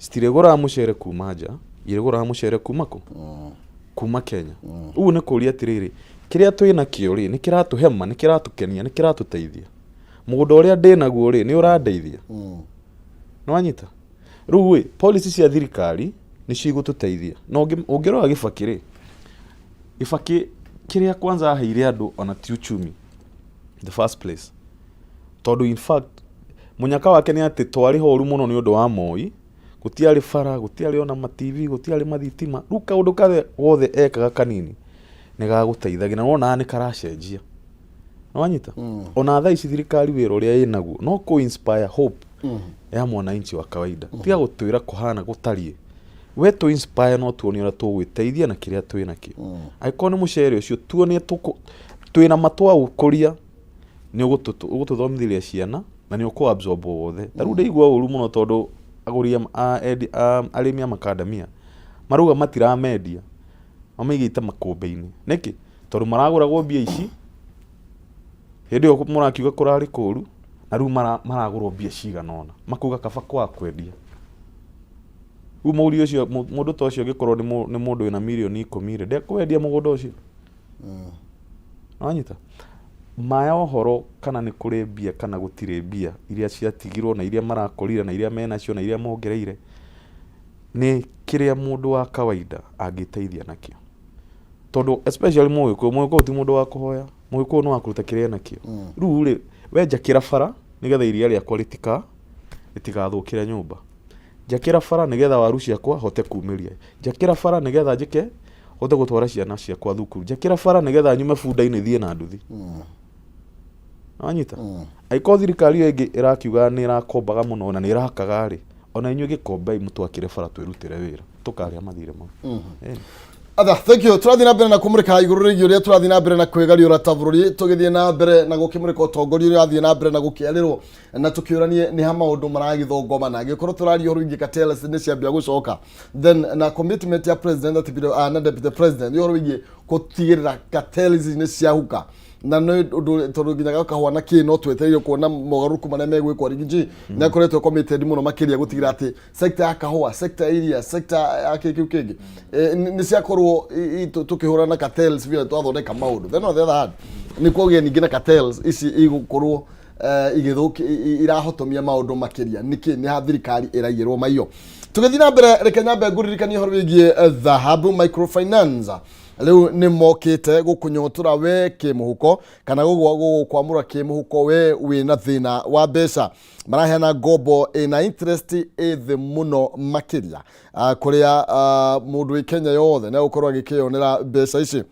citirĩgũraga mũcere kuma nja, irĩgũraga mũcere kuma kũ? Kuma Kenya. Ũguo nĩ kũria atĩrĩrĩ, kĩrĩa twĩ nakĩo rĩ, nĩ kĩratũhe ma, nĩ kĩratũkenia, nĩ kĩratũteithia? Mũgũnda ũrĩa ndĩ naguo rĩ, nĩ ũrandeithia? Nĩwanyita? Rĩu ĩ, policy cia thirikari nĩcio igũtũteithia. Na ũngĩrora Gĩbakĩ rĩ, Gĩbakĩ kĩrĩa kwanza aheire andũ ona ti uchumi the first place, tondũ in fact mũnyaka wake nĩ atĩ twarĩ horu mũno nĩ ũndũ wa Moi, gũtiarĩ bara, gũtiarĩ ona ma TV, gũtiarĩ mathitima. Rĩu kaũndũ karĩa gothe ekaga kanini nĩ gagũteithagia na wonaga nĩ karacenjia. Nĩwanyita? Ona thaa ici thirikari wĩra ũrĩa ĩnaguo no kũ inspire hope ya mwananchi wa kawaida. Tiga gũtwĩra kũhana gũtariĩ, we tũ inspire no tuonie ũrĩa tũgwĩteithia na kĩrĩa twĩ nakĩo. Angĩkorwo nĩ mũcere ũcio, tuonie twĩna matwaũkũria, nĩ ũgũtũthomithĩria ciana na nĩ ũkũ absorb wothe. Ta rĩu ndaigua ũru mũno tondũ agũri arĩmi a makandamia marauga matiramendia, mamaigĩte makũmbĩ-inĩ. Nĩkĩ? Tondũ maragũragwo mbia ici hĩndĩ ĩyo mũrakiuga kũrarĩ kũru, na rĩu maragũrwo mbia cigana ũna, makauga kaba kwaga kwendia. Rĩu mũgũri ũcio, mũndũ ta ũcio angĩkorwo nĩ mũndũ wĩna mirioni 10 rĩ, ndekwendia mũgũnda ũcio. Wanyita? Ma ya ũhoro kana nĩ kũrĩ mbia kana gũtirĩ mbia, iria ciatigirwo na iria marakorire na iria menacio na iria mongereire, nĩ kĩrĩa mũndũ wa kawaida angĩteithia nakĩo. Tondũ especially Mũgĩkũyũ, Mũgĩkũyũ ti mũndũ wa kũhoya, Mũgĩkũyũ nĩ wa kũruta kĩrĩa enakĩo. Rĩu rĩ, we njakĩra bara nĩgetha iria rĩakwa rĩtigathũkĩre nyũmba. Njakĩra bara nĩgetha waru ciakwa hote kumĩria. Njakĩra bara nĩgetha njĩke hote gũtwara ciana ciakwa thukuru. Njakĩra bara nĩgetha nyume bunda-inĩ thiĩ na nduthi. Wanyita? Angĩkorwo thirikari ĩyo ĩngĩ ĩrakiuga nĩ ĩrakombaga mũno na nĩ ĩrakaga rĩ, ona inyuĩ gĩkombei mũtwakĩre bara twĩrutĩre wĩra, tũkarĩa mathirĩ mau. Atha, thank you. Tũrathiĩ na mbere na kũmũrĩka igũrũ rĩgiĩ ũrĩa tũrathiĩ na mbere na kwĩgariũra ta bũrũri, tũgĩthiĩ na mbere na gũkĩmũrĩka ũtongoria ũrĩa ũrathiĩ na mbere na gũkĩarĩrwo, na tũkĩũranie nĩ ha maũndũ maragĩthongomana. Angĩkorwo tũraria ũhoro wĩgiĩ cartels nĩ ciambia gũcoka, then na commitment ya president na deputy president ũhoro wĩgiĩ gũtigĩrĩra cartels nĩ ciahuka, na nĩ ũndũ tondũ nginya kahũa na kĩ no twetereire kuona mogarũrũku marĩa megwĩkwo. Riggy G nĩ akoretwo committed mũno makĩria gũtigĩrĩra atĩ sector ya kahũa, sector ya iria, sector ya kĩ kĩu kĩngĩ nĩ ciakorwo tũkĩhũrana na cartels vile twathondeka maũndũ. Then on the other hand, nĩ kwagĩa ningĩ na cartels ici igũkorwo igĩthũki irahotomia maũndũ makĩria. Nĩkĩ nĩ ha thirikari ĩraiyĩrwo maiyo? Tũgĩthiĩ na mbere, reke nyambe ngũririkanie ũhoro wĩgiĩ Dhahabu Microfinance. Rĩu nĩ mokĩte gũkũnyotora we kĩmũhuko kana gũgũkwamũra kĩmũhuko we wĩna thĩna wa mbeca. Maraheana ngombo ĩna interest ĩ thĩ mũno makĩria, kũrĩa mũndũ wĩ Kenya yothe nĩ egũkorwo agĩkĩyonera mbeca ici.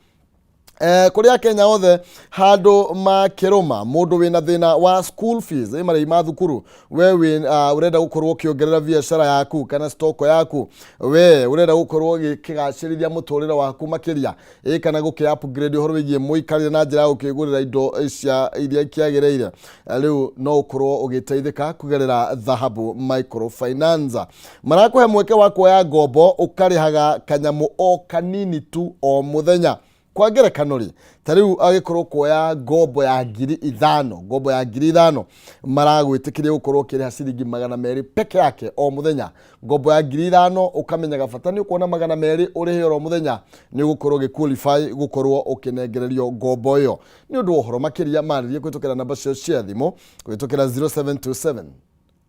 Kũrĩ akenya othe handũ makĩrũma, mũndũ wĩna thĩna wa school fees, marĩhi ma thukuru, we wĩ ũrenda gũkorwo ũkĩongerera biacara yaku kana stoko yaku, we ũrenda gũkorwo ũgĩkĩgacĩrithia mũtũrĩre waku makĩria, kana gũkĩ upgrade ũhoro wĩgiĩ mũikarĩre na njĩra ya gũkĩgũrĩra indo cia iria ikĩagĩrĩire, rĩu no ũkorwo ũgĩteithĩka kũgerera Dhahabu Microfinance. Marakũhe mweke wa kuoya ngombo ũkarĩhaga kanyamũ o kanini tu o mũthenya. Kwa ngerekano rĩ, ta rĩu agĩkorwo kuoya ngombo ya 5,000, ngombo ya 5,000 maragwĩtĩkĩria gũkorwo ũkĩrĩha ciringi 200 peke yake o mũthenya. Ngombo ya 5,000 ũkamenyaga bata nĩ ũkuona 200 ũrĩhe oro mũthenya, nĩ ũgũkorwo ũgĩ qualify gũkorwo ũkĩnengererio ngombo ĩyo. Nĩ ũndũ wa ũhoro makĩria marĩrie kũhĩtũkĩra namba ciao cia thimũ kũhĩtũkĩra 0727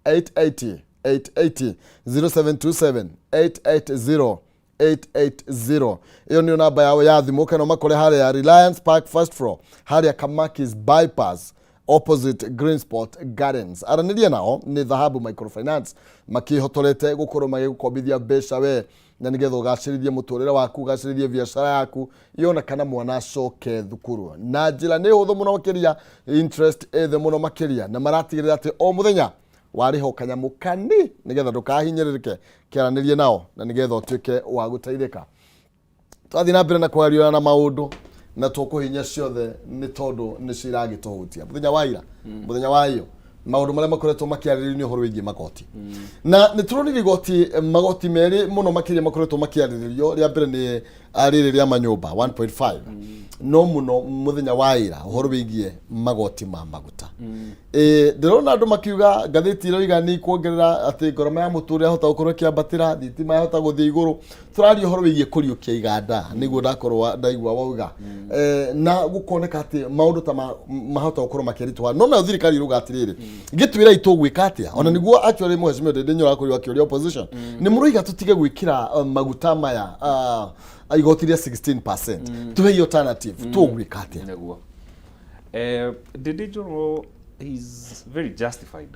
880 880, 0727 880 880. Ĩyo nĩyo namba yao ya thimũ, kana makore harĩa Reliance Park first floor, harĩa Kamakis bypass opposite Green Spot Gardens. Aranĩria nao nĩ Dhahabu Microfinance, makĩhotorete gũkorwo magĩgũkombithia mbeca we na nĩgetha ũgacĩrithie mũtũrĩre waku, ũgacĩrithie biacara yaku yona kana mwana acoke thukuru na njĩra nĩ hũthũ mũno makĩria, interest ĩ thĩ mũno makĩria, na maratigĩrĩra atĩ o mũthenya warĩha o kanyamũ kani nĩgetha ndũkahinyĩrĩrĩke. Kĩaranĩrie nao na nĩgetha ũtuĩke wa gũteithĩka. Twathiĩ na mbere na kwaria na maũndũ na tũkũhinya ciothe nĩ tondũ nĩcio iragĩtũhutia. Mũthenya wa ira, mũthenya wa iyo, maũndũ marĩa makoretwo makĩarĩrĩrio nĩ ũhoro wĩgiĩ magoti, na nĩ tũronire igoti, magoti merĩ mũno makĩria makoretwo makĩarĩrĩrio. Rĩa mbere nĩ rĩrĩ rĩa manyũmba 1.5, no mũno mũthenya wa ira ũhoro wĩgiĩ magoti ma maguta. Ndĩrona andũ makiuga ngathĩti iroiga nĩ kuongerera atĩ ngoroma ya mũtũrĩre yahota gũkorwo ĩkĩambatĩra, thitima yahota gũthiĩ igũrũ. Tũraria ũhoro wĩgiĩ kũriũkia iganda, nĩguo ndakorwo ndaigua wauga, na gũkoneka atĩ maũndũ ta mahota gũkorwo makĩritũha, no nayo thirikari ĩrauga atĩrĩrĩ, gĩtwĩra itũgwĩka atĩa? Ona nĩguo actually mheshimiwa Ndindi Nyoro akorirwo akĩũria opposition, nĩ mũroiga tũtige gwĩkĩra maguta maya igoti rĩa 16%, tũhei alternative, tũgwĩka atĩa? Nĩguo Ndindi Njoro is very justified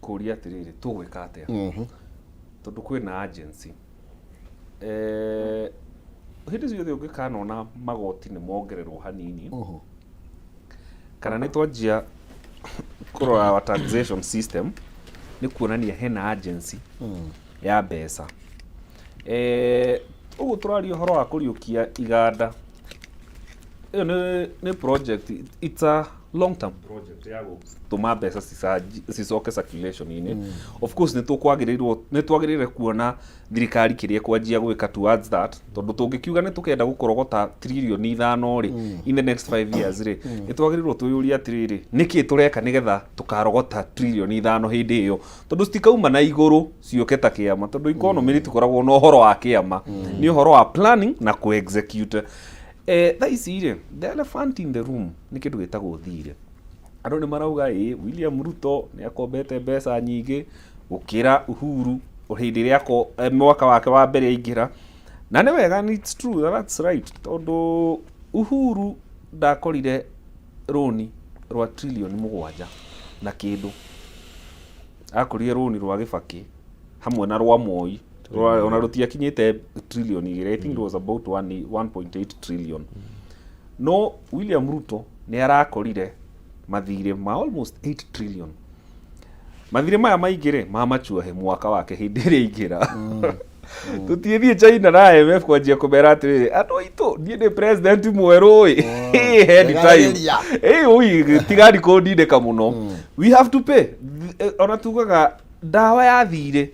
kũria atĩrĩrĩ, tũgwĩka atĩa? Tondũ kwĩna agency hĩndĩ ciothe ũngĩkanona magoti nĩ mongererwo hanini kana nĩ twanjia kũrora our taxation system, nĩ kuonania hena agency ya mbeca. Ũguo tũraria ũhoro wa kũriũkia iganda, ĩyo nĩ project, it's a long term project ya gũtũma mbeca cicoke circulation-inĩ. Of course nĩ tũkwagĩrĩirwo, nĩ twagĩrĩire kuona thirikari kĩrĩa ĩkwanjia gwĩka towards that, tondũ tũngĩkiuga nĩ tũkenda gũkorogota 5 trillion rĩ in the next 5 years rĩ, nĩ twagĩrĩirwo twĩyũrie atĩrĩrĩ, nĩkĩ tũreka nĩgetha tũkarogota 5 trillion hĩndĩ ĩyo? Tondũ citikauma na igũrũ ciũke ta kĩama, tondũ economy rĩtikoragwo na ũhoro wa kĩama, nĩ ũhoro wa planning na kũ-execute. Thaa ici rĩ, the elephant in the room nĩ kĩndũ gĩtagwo thirĩ. Andũ nĩ marauga ĩ William Ruto nĩ akombete mbeca nyingĩ gũkĩra Uhuru hĩndĩ ĩrĩa mwaka wake wa mbere aingĩra, na nĩ wega and it's true, that's right, tondũ Uhuru ndakorire rũni rwa 7 trillion na kĩndũ, akorire rũni rwa Gĩbakĩ hamwe na rwa Moi ona rũtiakinyĩte 2 trillion, I think it was about 1 1.8 trillion. No William Ruto nĩ arakorire mathirĩ ma almost 8 trillion. Mathirĩ maya maingĩ rĩ mamachuahe mwaka wake hĩndĩ ĩrĩa aingĩra. Tũtiĩthiĩ China na IMF kwanjia kũmera atĩrĩrĩ, andũ aitũ, niĩ nĩ president mwerũ ĩ, he time. Regarĩria. Ĩ ui tigani kũndindĩka mũno, we have to pay. Ona tugaga ndawa ya thirĩ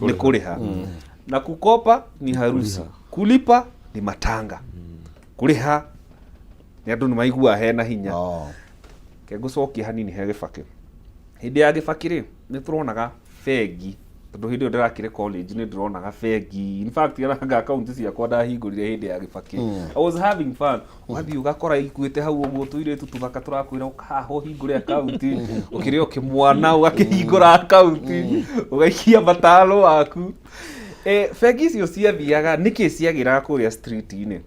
nĩ kũrĩha, na kukopa ni harusi, kulipa ni matanga. Kũrĩha nĩ andũ nĩ maiguaga hena hinya. Ke ngũcokia hanini he Gĩbakĩ. Hĩndĩ ya Gĩbakĩ rĩ, nĩ tũronaga bengi, tondũ hĩndĩ ĩyo ndĩrakĩrĩ college nĩ ndĩronaga bengi. In fact ona akaunti ciakwa ndahingũrire hĩndĩ ya Gĩbakĩ. I was having fun. Ũgathiĩ ũgakora ikuĩte hau ũguo tũirĩtu tũthaka tũrakwĩra ũkahaha ũhingũre akaunti, ũkĩrĩ o kĩmwana ũgakĩhingũra akaunti, ũgaikia matano waku. Bengi icio ciathiaga nĩkĩ ciagĩraga kũrĩa street-inĩ?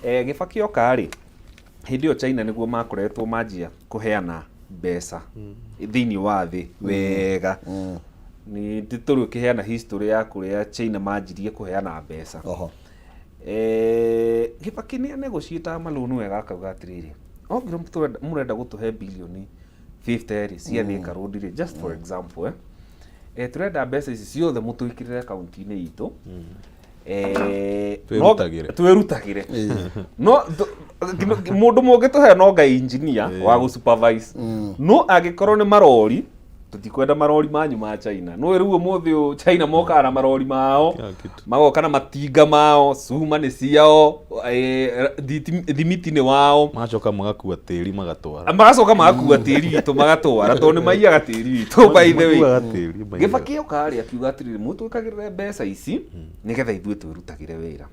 Gĩbakĩ oka rĩ, hĩndĩ ĩyo China nĩguo makoretwo manjia kũheana mbeca thĩinĩ wa thĩ wega. Nĩ tũrĩ ũkĩheana history ya kũrĩa China manjirie kũheana mbeca. Gĩbakĩ nĩ anegotiataga malũni wega akauga atĩrĩrĩ, ongorwo mũrenda gũtũhe bilioni 50 rĩ cia Thika Road rĩ, just for example, tũrenda mbeca ici ciothe mũtwĩkĩrĩre akaunti-inĩ itũ. Twĩrutagĩre. Twĩrutagĩre. No mũndũ mũngĩtũhe no ngai engineer wa gũ supervise. No angĩkorwo nĩ marori, tũtikwenda marori manyu ma China. No rĩu ũmũthĩ ũyũ China mokaga na marori mao, Kila kitu. Magoka na matinga mao, cuma nĩ ciao, thimiti nĩ wao. Macoka magakua tĩri magatwara. Magacoka magakua tĩri witũ magatwara, tondũ nĩ maiyaga tĩri witũ, by the way. Makuaga tĩri, maiyaga. Gĩbakĩ oka rĩ, akiuga atĩrĩrĩ, mũtwĩkagĩrĩre mbeca ici nĩgetha ithuĩ twĩrutagĩre wĩra.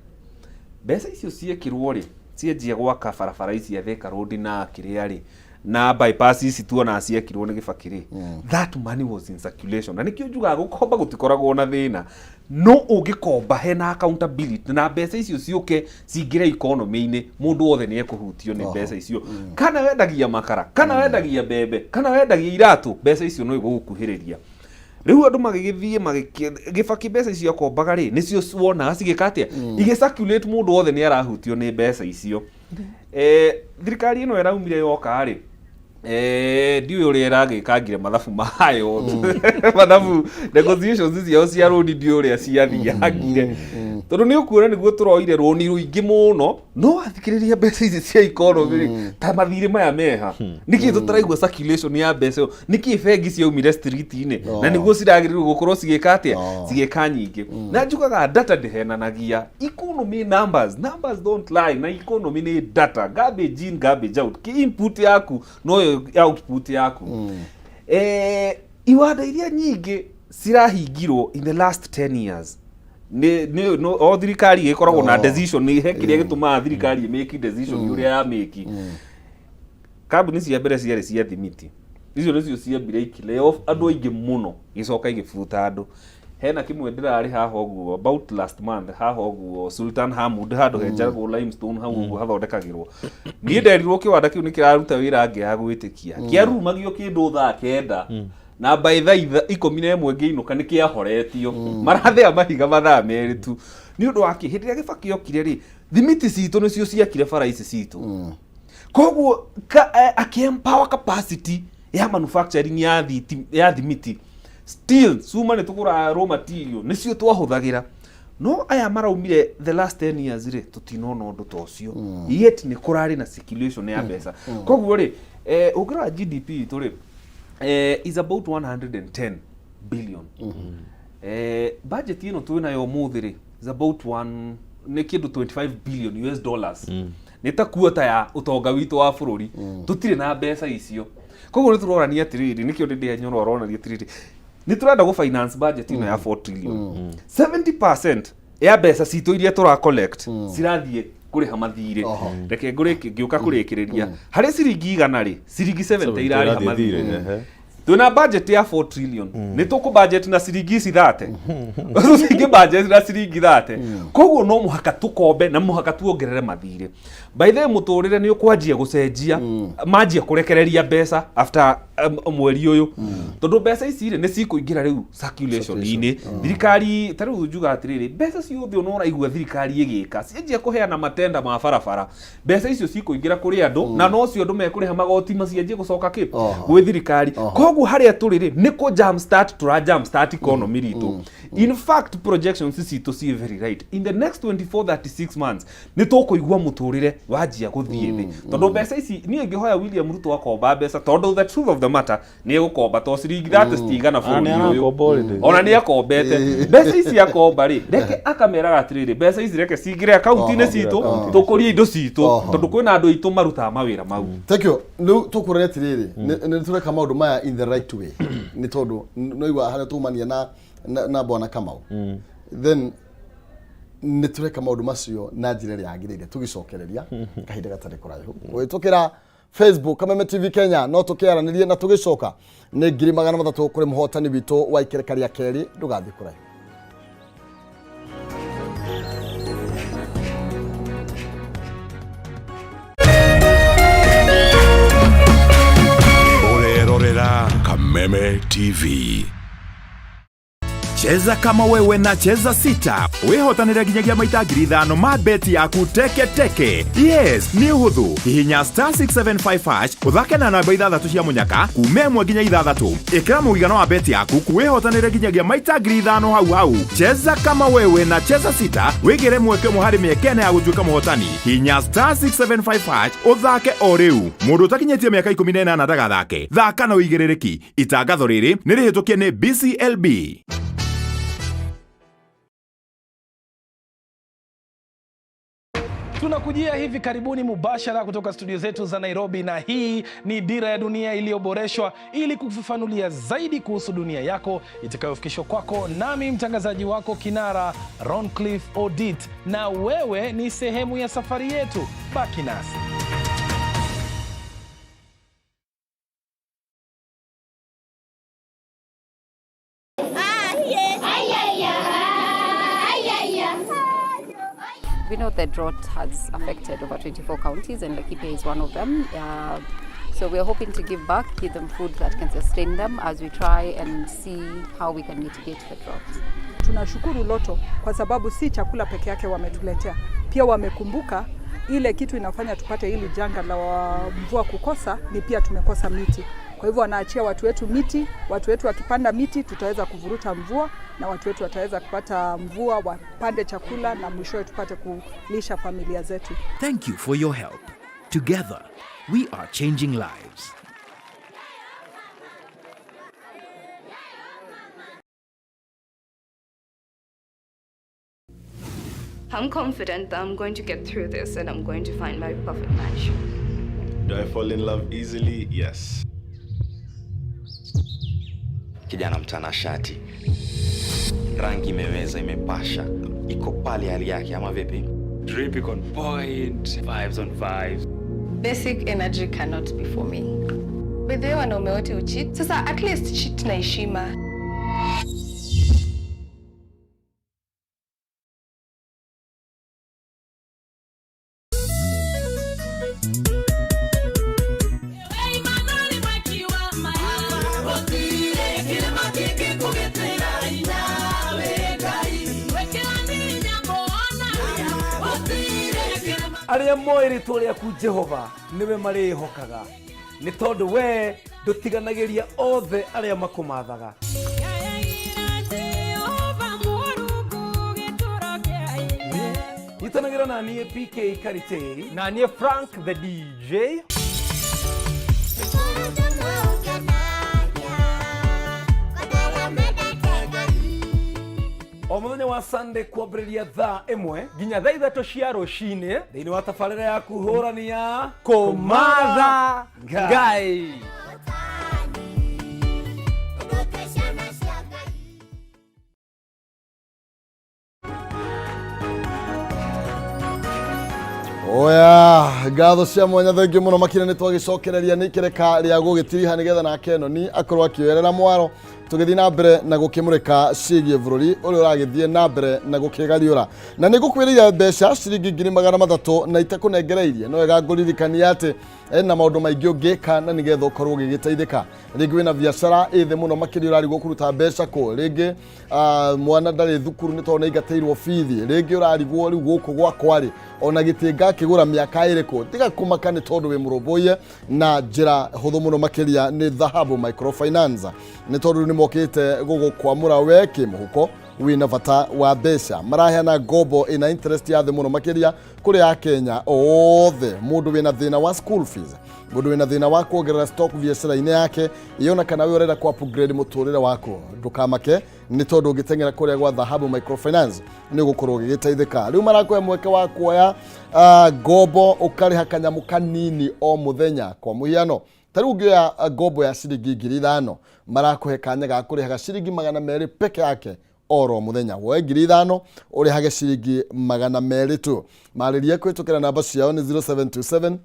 Mbeca icio ciekĩrwo rĩ, cianjia gwaka barabara ici cia Thika Road na kĩrĩa rĩ, na bypass ici tuonaga ciekirwo nĩ Gĩbakĩ rĩ, that money was in circulation. Na nĩkĩo njugaga gũkomba gũtikoragwo na thĩna, no ũngĩkomba hena accountability na mbeca icio ciũke cingĩre economy-inĩ, mũndũ wothe nĩ ekũhutio nĩ mbeca icio. Kana wendagia makara, kana wendagia mbembe, kana wendagia iratũ, mbeca icio no igũgũkuhĩrĩria. Rĩu andũ magĩgĩthiĩ Gĩbakĩ mbeca icio akombaga rĩ, nĩcio wonaga cigĩka atĩa, igĩ circulate, mũndũ wothe nĩ arahutio nĩ mbeca icio. Thirikari ĩno ĩraumire yoka rĩ, ndiũĩ ũrĩa ĩragĩkangire mathabu mayo, mathabu negotiations ciao cia rũni, ndiũĩ ũrĩa ciathiangire, tondũ nĩ ũkuona nĩguo tũroire rũni rũingĩ mũno. No wathikĩrĩria mbeca ici cia economy rĩ, ta mathirĩ maya meha, nĩkĩ tũtaraigua circulation ya mbeca ĩyo? Nĩkĩ bengi ciaumire street-inĩ na nĩguo ciragĩrĩirwo gũkorwo cigĩka atĩa, cigĩka nyingĩ? Na njugaga data ndĩhenanagia. Economy numbers, numbers don't lie, na economy nĩ data, garbage in, garbage out. Ki input yaku noyo output yaku. Iwanda iria nyingĩ cirahingirwo in the last 10 years nĩ no, o thirikari ĩkoragwo na decision, he kĩrĩa gĩtũmaga thirikari ĩmĩki decision ũrĩa ya mĩki. Kambuni cia mbere ciarĩ cia thimiti, icio nĩcio ciambire ikĩ lay off andũ aingĩ mũno, igĩcoka igĩbuta andũ. Hena kĩmwe ndĩrarĩ haha ũguo about last month, haha ũguo Sultan Hamud, handũ henjagwo limestone hau ũguo hathondekagĩrwo. Niĩ nderirwo kĩwanda kĩu nĩ kĩraruta wĩra, ngĩaga gwĩtĩkia. Kĩarurumagio kĩndũ thaa 9, na by thaa 11 ngĩinũka nĩ kĩahoretio, marathĩa mahiga mathaa 2 tu. Nĩ ũndũ wa kĩ? Hĩndĩ ĩrĩa Gĩbakĩ okire rĩ, thimiti citũ nĩcio ciakire bara ici citũ. Koguo akĩ-empower capacity ya manufacturing ya thimiti, steel, cuma nĩ tũgũraga raw material, nĩcio twahũthagĩra. No aya maraumire the last 10 years rĩ, tũtinona ũndũ ta ũcio, yet nĩ kũrarĩ na circulation ya mbeca. Koguo rĩ, ũngĩrora GDP itũ rĩ, is about 110 billion. Budget ĩno twĩ nayo ũmũthĩ rĩ, is about one nĩ kĩndũ 25 billion US dollars, nĩ ta kuota ya ũtonga witũ wa bũrũri. Tũtirĩ na mbeca icio. Koguo nĩ tũrorania atĩrĩrĩ, nĩkĩo ndĩndĩ Nyoro aronania atĩrĩrĩ, nĩ tũrenda gũ finance budget ĩno ya 4 trillion, 70% ya mbeca citũ iria tũra collect cirathiĩ kũrĩha mathirĩ. Reke ngũrĩki ngĩũka kũrĩkĩrĩria, harĩ ciringi 100 rĩ, ciringi 70 irarĩha Irathiĩ mathirĩ. Thirĩ, ehe. Twĩna budget ya 4 trillion, nĩ tũkũ budget na ciringi ici 30? Tũtingĩ budget na ciringi 30. Koguo no mũhaka tũkombe na mũhaka tuongerere mathirĩ. By the way, mũtũrĩre nĩ ũkwanjia gũcenjia manjia kũrekereria mbeca after mweri ũyũ, tondũ mbeca ici rĩ, nĩ cikũingĩra rĩu circulation-inĩ. Thirikari ta rĩu njuga atĩrĩrĩ, mbeca ciothe ona ũraigua thirikari ĩgĩka, cianjia kũheana matenda ma barabara, mbeca icio cikũingĩra kũrĩ andũ, na nocio andũ mekũrĩha magoti macianjie gũcoka kĩ gwĩ thirikari. Koguo harĩa tũrĩ rĩ, nĩ kũ jump start, tũra jump start economy ritũ. In fact, projections citũ ciĩ very right, in the next 24 36 months nĩ tũkũigua mũtũrĩre wanjia gũthiĩ thĩ, tondũ mbeca ici niĩ ngĩhoya William Ruto akomba mbeca, tondũ the truth of the matter nĩ egũkomba, to ciringi 30 citigana Ah, bũrũri nĩ ũyũ. arakomba already. Ona nĩ akombete. Mbeca ici akomba rĩ, reke akameraga atĩrĩrĩ, mbeca ici reke cingĩre akaunti-inĩ citũ, tũkũrie indo citũ, tondũ kwĩna andũ aitũ marutaga mawĩra mau. Thank you. Rĩu tũkũrora atĩrĩrĩ, nĩ tũreka maũndũ maya in the right way, nĩ tondũ noigua harĩa tumania na bwana Kamau, then nĩ tũreka maũndũ macio na njĩra ĩrĩa yagĩrĩire? Tũgĩcokereria kahinda gatarĩ kũraihu kũhĩtũkĩra Facebook Kameme TV Kenya, no tũkĩaranĩrie na tũgĩcoka nĩ 300,000 kũrĩ mũhotani witũ wa ikereka rĩa kerĩ. Ndũgathiĩ kũraihu. Kameme TV. Cheza kama wewe na Cheza Sita wihotanire nginyagia maita 5,000 ma beti yaku teke teke. Yes, nĩ ũhũthũ. Hihinya star 675 hash ũthake na namba ithathatũ cia mũnyaka kuma 1 nginya 6. Ĩkĩra mũigana wa beti yaku wĩhotanĩre nginyagia maita 5,000 hau hau. Cheza kama wewe na Cheza Sita wĩgĩre mweke ũmwe harĩ mĩeke ĩna ya gũtuĩka mũhotani. Hihinya star 675 hash ũthake o rĩu. Mũndũ ũtakinyĩtie mĩaka 18 ndagathake. Thaka na ũigĩrĩrĩki. Itangatho rĩrĩ nĩ rĩhĩtũkie nĩ BCLB. Tunakujia hivi karibuni mubashara kutoka studio zetu za Nairobi, na hii ni Dira ya Dunia iliyoboreshwa ili kufafanulia zaidi kuhusu dunia yako itakayofikishwa kwako nami mtangazaji wako kinara Roncliffe Odit, na wewe ni sehemu ya safari yetu. Baki nasi. We know the drought has affected over 24 counties, and Laikipia is one of them. So we are hoping to give back, give them food that can sustain them as we try and see how we can mitigate the drought. Tunashukuru Lotto kwa sababu si chakula peke yake wametuletea, pia wamekumbuka ile kitu inafanya tupate hili janga la mvua kukosa ni pia tumekosa miti. Kwa hivyo wanaachia watu wetu miti, watu wetu wakipanda miti tutaweza kuvuruta mvua na watu wetu wataweza kupata mvua, wapande chakula na mwishowe tupate kulisha familia zetu. Thank you for your help. Together, we are changing lives. I'm confident that I'm going to get through this and I'm going to find my perfect match. Do I fall in love easily? Yes. Kijana mtanashati, rangi imeweza, imepasha, iko pale hali yake, ama vipi? Drip iko on point, vibes on vibes. Basic energy cannot be for me. By the way, wanaume wote ucheat. Sasa at least cheat na heshima. Arĩa moĩ rĩtwa rĩaku Jehova nĩwe marĩĩhokaga, nĩ tondũ we ndũtiganagĩria othe arĩa makũmathaga. Nyitanagĩra na niĩ PK Karitei na niĩ Frank the DJ. O mũthenya wa Sunday kwambĩrĩria thaa 1 nginya thaa 3 cia rũcinĩ thĩinĩ wa tabarĩra ya kũhũrania Kũmatha Ngai. Oya, ngatho cia mwanya, thengiũ mũno makĩria. Nĩ twagĩcokereria nĩ ikereka rĩa gũgĩtiriha nĩgetha nake noni akorwo akĩoerera mwaro, tũgĩthiĩ na mbere na gũkĩmũrĩka ciĩgiĩ bũrũri ũrĩa ũragĩthiĩ na mbere na gũkĩgariũra. Na nĩ ngũkwĩrĩire mbeca ciringi 300,000 na itakũnengereirie, no wega ngũririkania atĩ ena maũndũ maingĩ ũngĩka na nĩgetha ũkorwo ũgĩgĩteithĩka. Rĩngĩ wĩna biacara ĩ thĩ mũno makĩria, ũrarigwo kũruta mbeca kũ. Rĩngĩ mwana ndarĩ thukuru nĩ tondũ nĩ aingatĩirwo bithi. Rĩngĩ ũrarigwo rĩu gũkũ gwakwa rĩ, ona gĩtĩ ngakĩgũra mĩaka ĩrĩkũ. Tiga kũmaka nĩ tondũ wĩ mũrũmbũiye na njĩra hũthũ mũno makĩria nĩ Dhahabu Microfinance, nĩ tondũ nĩ mokĩte gũgũkwamũra we kĩmũhuko wĩna bata wa mbeca. Maraheana ngombo ĩna interest ya thĩ mũno makĩria kũrĩ Akenya othe. Mũndũ wĩna thĩna wa school fees, mũndũ wĩna thĩna wa kuongerera stock biacara-inĩ yake, yona kana we ũrenda ku upgrade mũtũrĩre waku, ndũkamake nĩ tondũ ũngĩteng'era kũrĩa gwa Dhahabu Microfinance nĩ ũgũkorwo ũgĩgĩteithĩka. Rĩu marakũhe mweke wa kuoya ngombo ũkarĩha kanyamũ kanini o mũthenya. Kwa mũhiano, ta rĩu ũngĩoya ngombo ya ciringi 5,000, marakũhe kanya ga kũrĩhaga ciringi 200 peke yake oro mũthenya. Woe 5,000 ũrĩhage ciringi 200 tu. Marĩrie kũhĩtũkĩra namba ciao nĩ 0727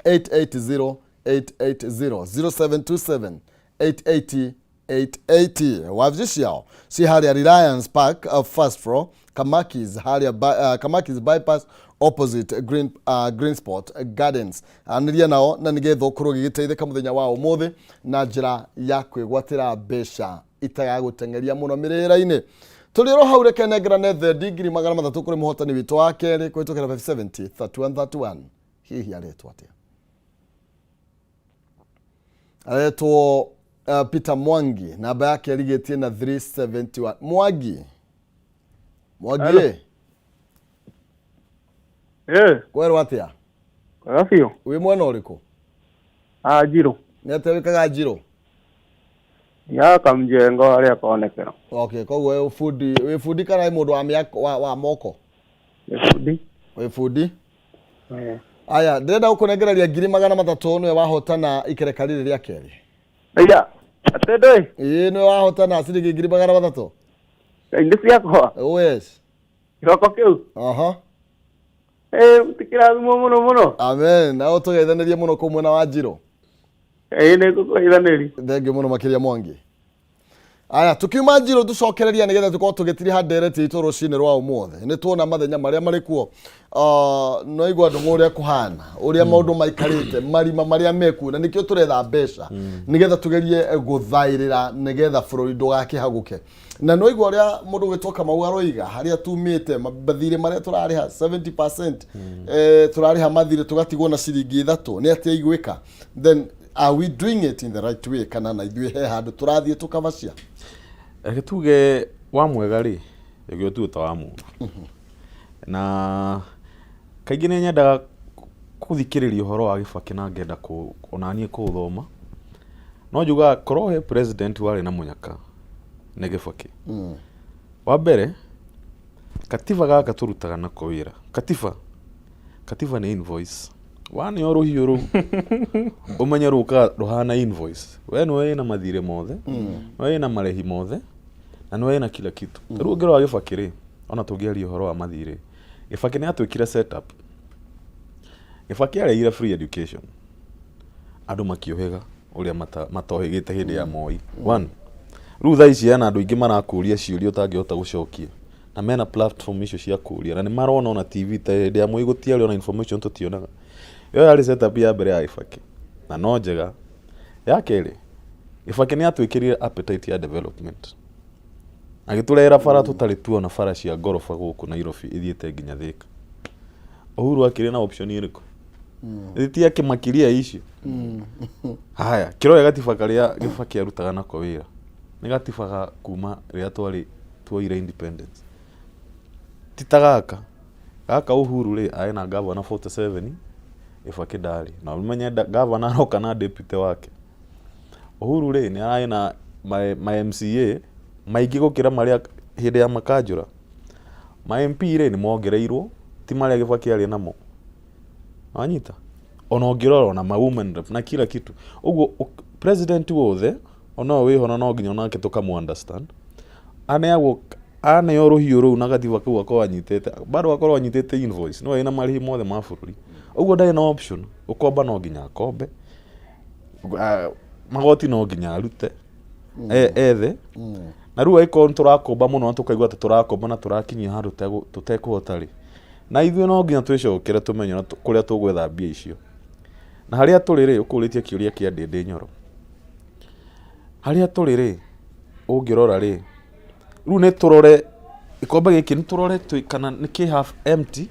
880 880, 0727 880 880. Wabici ciao ci harĩa Reliance Park, first floor, Kamakis, harĩa Kamakis bypass Opposite Green, Green Spot Gardens. Anĩria nao na nĩgetha ũkorwo ũgĩgĩteithĩka mũthenya wa ũmũthĩ na njĩra ya kwĩgwatĩra mbeca itagagũteng'eria mũno mĩrĩra-inĩ. Tũrĩ oro hau, reke nengerane thendi 300,000 kũrĩ mũhotani witũ wa kerĩ kũhĩtũkĩra 570 31 31. Hihi aretwo atĩa? Aretwo Peter Mwangi, namba yake ĩrigĩtie na 371. Mwangi, Mwangi. Hello. Ĩ, Eh, kwerwo atĩa? Kwega biũ. Wĩ mwena ũrĩkũ? Ah, Njirũ. Nĩ atĩa wĩkaga Njirũ? Thiaga kamjengo harĩa konekera. Okay, koguo wĩ bundi, wĩ bundi kana wĩ mũndũ wa mĩako, wa moko? Nĩ bundi. Wĩ bundi? Eh. Aya, ndĩrenda gũkũnengereria 300,000, nĩwe wahotana ikereka rĩrĩ rĩa kerĩ. Aya, atĩ ndũĩ? Ĩĩ, nĩwe wahotana ciringi 300,000. Ngai nĩ ciakwa. Oh yes. Kĩroko kĩu. Aha. Eh, tikĩrathimwo mũno mũno. Amen. Na ũtũgeithanĩrie mũno kũu mwena wa Njirũ. Ĩĩ, nĩ ngũkũgeithanĩria. Thengiũ mũno makĩria Mwangi. Aya, tukiuma Njirũ tũcokereria nĩgetha tũkorwo tũgĩtiriha ndereti itũ rũcinĩ rwa ũmũthĩ. Nĩ tuona mathenya marĩa marĩ kuo. No igua ndũng'ũ ũrĩa kũhana, ũrĩa maũndũ maikarĩte, marima marĩa mekuo, na nĩkĩo tũretha mbeca nĩgetha tũgerie gũthaĩrĩra nĩgetha bũrũri ndũgakĩhagũke. Na no igua ũrĩa mũndũ gwĩtwo Kamau aroiga, harĩa tumĩte mathirĩ marĩa tũrarĩha 70%, tũrarĩha mathirĩ tũgatigwo na ciringi 3, nĩ atĩa igwĩka? Then are we doing it in the right way, kana na ithuĩ he handũ tũrathiĩ tũkabacia? Reke tuge wa mwega rĩ, reke ũtue ta wa mũru. Na kaingĩ nĩ nyendaga kũthikĩrĩria ũhoro wa Gĩbakĩ na ngenda onaniĩ kũũthoma. No njugaga korwo he president warĩ na mũnyaka nĩ Gĩbakĩ. Wa mbere, katiba gaka tũrutaga nako wĩra. Katiba nĩ invoice. Waneo rũhiũ rũu ũmenye rũkaga rũhana invoice. We nĩwe wĩna mathirĩ mothe, nĩwe wĩna marĩhi mothe, na nĩwe wĩna kila kitu. Rĩu ũngĩrora Gĩbakĩ rĩ, ona tũngĩaria ũhoro wa mathirĩ, Gĩbakĩ nĩ atwĩkire setup. Gĩbakĩ arehire free education. Andũ makĩũhĩga ũrĩa matohĩgĩte hĩndĩ ya Moi. One, rĩu thaa ici hena andũ aingĩ marakũria ciũria ũtangĩhota gũcokia, na mena platform icio cia kũria, na nĩ marona ona TV ta hĩndĩ ya Moi gũtiarĩ ona information tũtionaga. Ĩyo yarĩ setup ya mbere ya Gĩbakĩ na no njega. Ya kerĩ, Gĩbakĩ nĩ atwĩkĩrire appetite ya development, agĩtũrehera bara tũtarĩ tuona bara cia ngoroba gũkũ Nairobi ithiĩte nginya Thika. Uhuru akĩrĩ na option ĩrĩkũ? Ti akĩmakiria icio. Haya, kĩroya gatiba karĩa Gĩbakĩ arutaga nako wĩra nĩ gatiba ga kuma rĩrĩa twarĩ tuoire independence, ti ta gaka gaka. Uhuru rĩ, arĩ na gavana 47, Gĩbakĩ ndarĩ na. Ũmenye gavana aroka na deputy wake. Uhuru rĩ, nĩ ararĩ na ma MCA maingĩ gũkĩra marĩa hĩndĩ ya makanjũra. Ma MP rĩ, nĩ mongereirwo, ti marĩa Gĩbakĩ arĩ namo. Wanyita? Ona ũngĩrora ona ma women rep na kila kitu. Ũguo president wothe ona ũyũ wĩho, na no nginya onake tũkamũ understand, aneagwo aneo rũhiũ rũu na gatiba kau akorwo anyitĩte, bado akorwo anyitĩte invoice, nĩwe wĩna marĩhi mothe ma bũrũri. Ũguo ndarĩ na option. Gũkomba no nginya akombe. Magoti no nginya arute, ethe. Na rĩu angĩkorwo nĩ tũrakomba mũno na tũkaigua atĩ tũrakomba na tũrakinyia handũ tũtekũhota rĩ, na ithuĩ no nginya twĩcokere tũmenye kũrĩa tũgwetha mbia icio. Na harĩa tũrĩ rĩ, ũkũrĩtie kĩũria kĩa Ndĩndĩ Nyoro, harĩa tũrĩ rĩ, ũngĩrora rĩ, rĩu nĩ tũrore gĩkombe gĩkĩ, nĩ tũrore kana nĩ kĩ half empty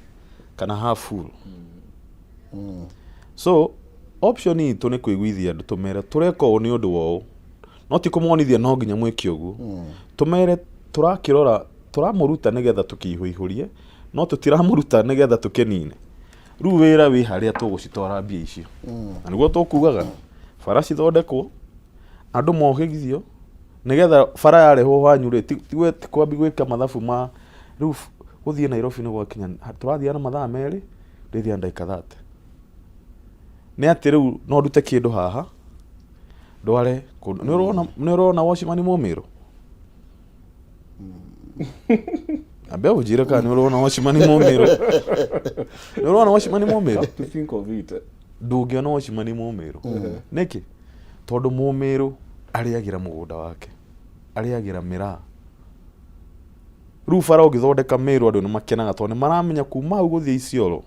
kana half full. So option itũ nĩ kũiguithia andũ, tũmere tũreka ũũ nĩ ũndũ wa ũũ, no ti kũmonithia no nginya mwĩke ũguo. Tũmere tũrakĩrora, tũramũruta nĩgetha tũkĩihũihũrie, no tũtiramũruta nĩgetha tũkĩnine. Rĩu wĩra wĩ harĩa tũgũcitwara mbia icio, na nĩguo tũkugaga bara cithondekwo, andũ mohĩgithio, nĩgetha bara yarehwo wanyu rĩ, ti kwambi gwĩka mathabu ma rĩu gũthiĩ Nairobi nĩ gwakinya tũrathiĩ na mathaa 2, ndĩthiĩ ndagĩka 30. Nĩ atĩ rĩu no ndute kĩndũ haha ndware kũndũ. Nĩ ũrona wacimani Mũmĩrũ? Ambia ũnjĩre kana nĩ ũrona wacimani Mũmĩrũ. Nĩ ũrona wacimani Mũmĩrũ? To think of it. Ndũngĩona wacimani Mũmĩrũ. Nĩkĩ? Tondũ Mũmĩrũ arĩagĩra mũgũnda wake, arĩagĩra mĩraa. Rĩu bara ũngĩthondeka Meru andũ nĩ makenaga tondũ nĩ maramenya kuma hau gũthiĩ Isiolo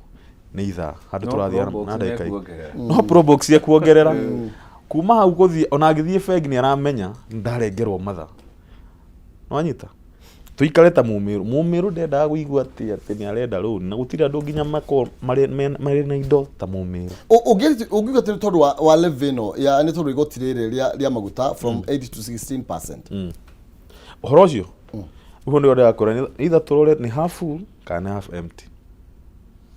nĩ ithaa handũ No tũrathiĩ Probox na ndagĩka nĩekuongerera. no Probox ekuongerera kuma hau gũthiĩ ona angĩthiĩ bengi nĩ aramenya ndarengerwo mathaa nwanyita tuikare ta Mũmĩrũ. Mũmĩrũ ndendaga kũigua atĩ atĩ nĩ arenda rũni na gũtirĩ andũ nginya makoragwo marĩ marĩ na indo ta Mũmĩrũ. Ũngiuga atĩ nĩ tondũ wa levy ĩno ya nĩ tondũ igoti rĩrĩ rĩa maguta from 8 to 16%. Ũhoro ũcio ũguo nĩguo ndĩrakũra, either tũrore nĩ half full kana nĩ half empty,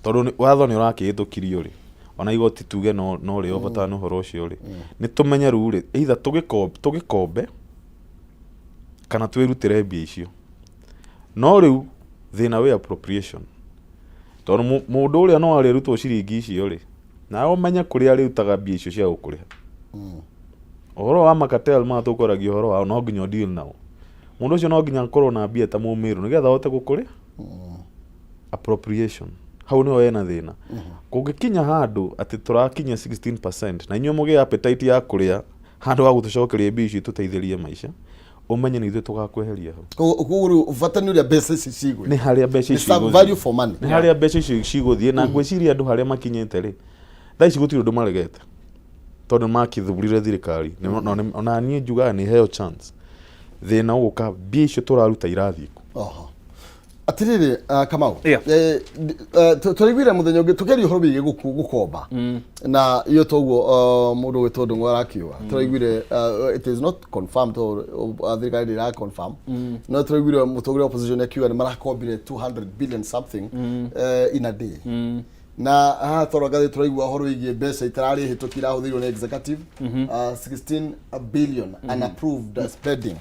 tondũ watho nĩ ũrakĩhĩtũkirio rĩ, ona igoti tuge no rĩo bata nĩ ũhoro ũcio rĩ, nĩ tũmenye rĩu rĩ, either tũgĩkombe kana twĩrutĩre mbia icio. No rĩu thĩna wĩ appropriation, tondũ mũndũ ũrĩa no arĩrutwo ciringi icio rĩ, nawe ũmenye kũrĩa arĩrutaga mbia icio cia gũkũrĩha. Ũhoro wa macartel maya tũkwaragia ũhoro wao, no nginya deal nao. Mũndũ ũcio no nginya akorwo na mbia ta Mũmĩrũ nĩgetha ahote gũkũrĩa. Appropriation hau nĩho hena thĩna. Kũngĩkinya handũ atĩ tũrakinya 16% na inyuĩ mũgĩe appetite ya kũrĩa handũ ha gũtũcokeria mbia icio itũteithĩrie maica, ũmenye nĩ ithuĩ tũgakweheria hau. Koguo rĩu bata nĩ ũrĩa mbeca ici cigũthiĩ. Nĩ harĩa mbeca Nĩ ici some igũthiĩ. Value for money. Nĩ harĩa mbeca icio cigũthiĩ, na ngwĩciria andũ harĩa makinyĩte rĩ, thaa ici gũtirĩ ũndũ maregete tondũ nĩ makĩthurire thirikari. Ona niĩ njugaga nĩ heo chance, thĩna ũgũka mbia icio tũraruta irathiĩ kũ? Oho. Atirĩrĩ, Kamau, tũraiguire mũthenya ũngĩ tũkĩaria ũhoro wĩgiĩ gũkomba na iyo toguo mũndũ ũgwĩtwo Ndung'u arakiuga, tũraiguire, it is not confirmed tondũ thirikari ndĩra confirm, no tũraiguire mũtongoria wa opposition akiuga nĩ marakombire 200 billion something in a day, na haha toro ngathĩ tũraigua ũhoro wĩgiĩ mbeca itararĩ hĩtũki irahũthĩirwo nĩ executive, 16 billion unapproved spending.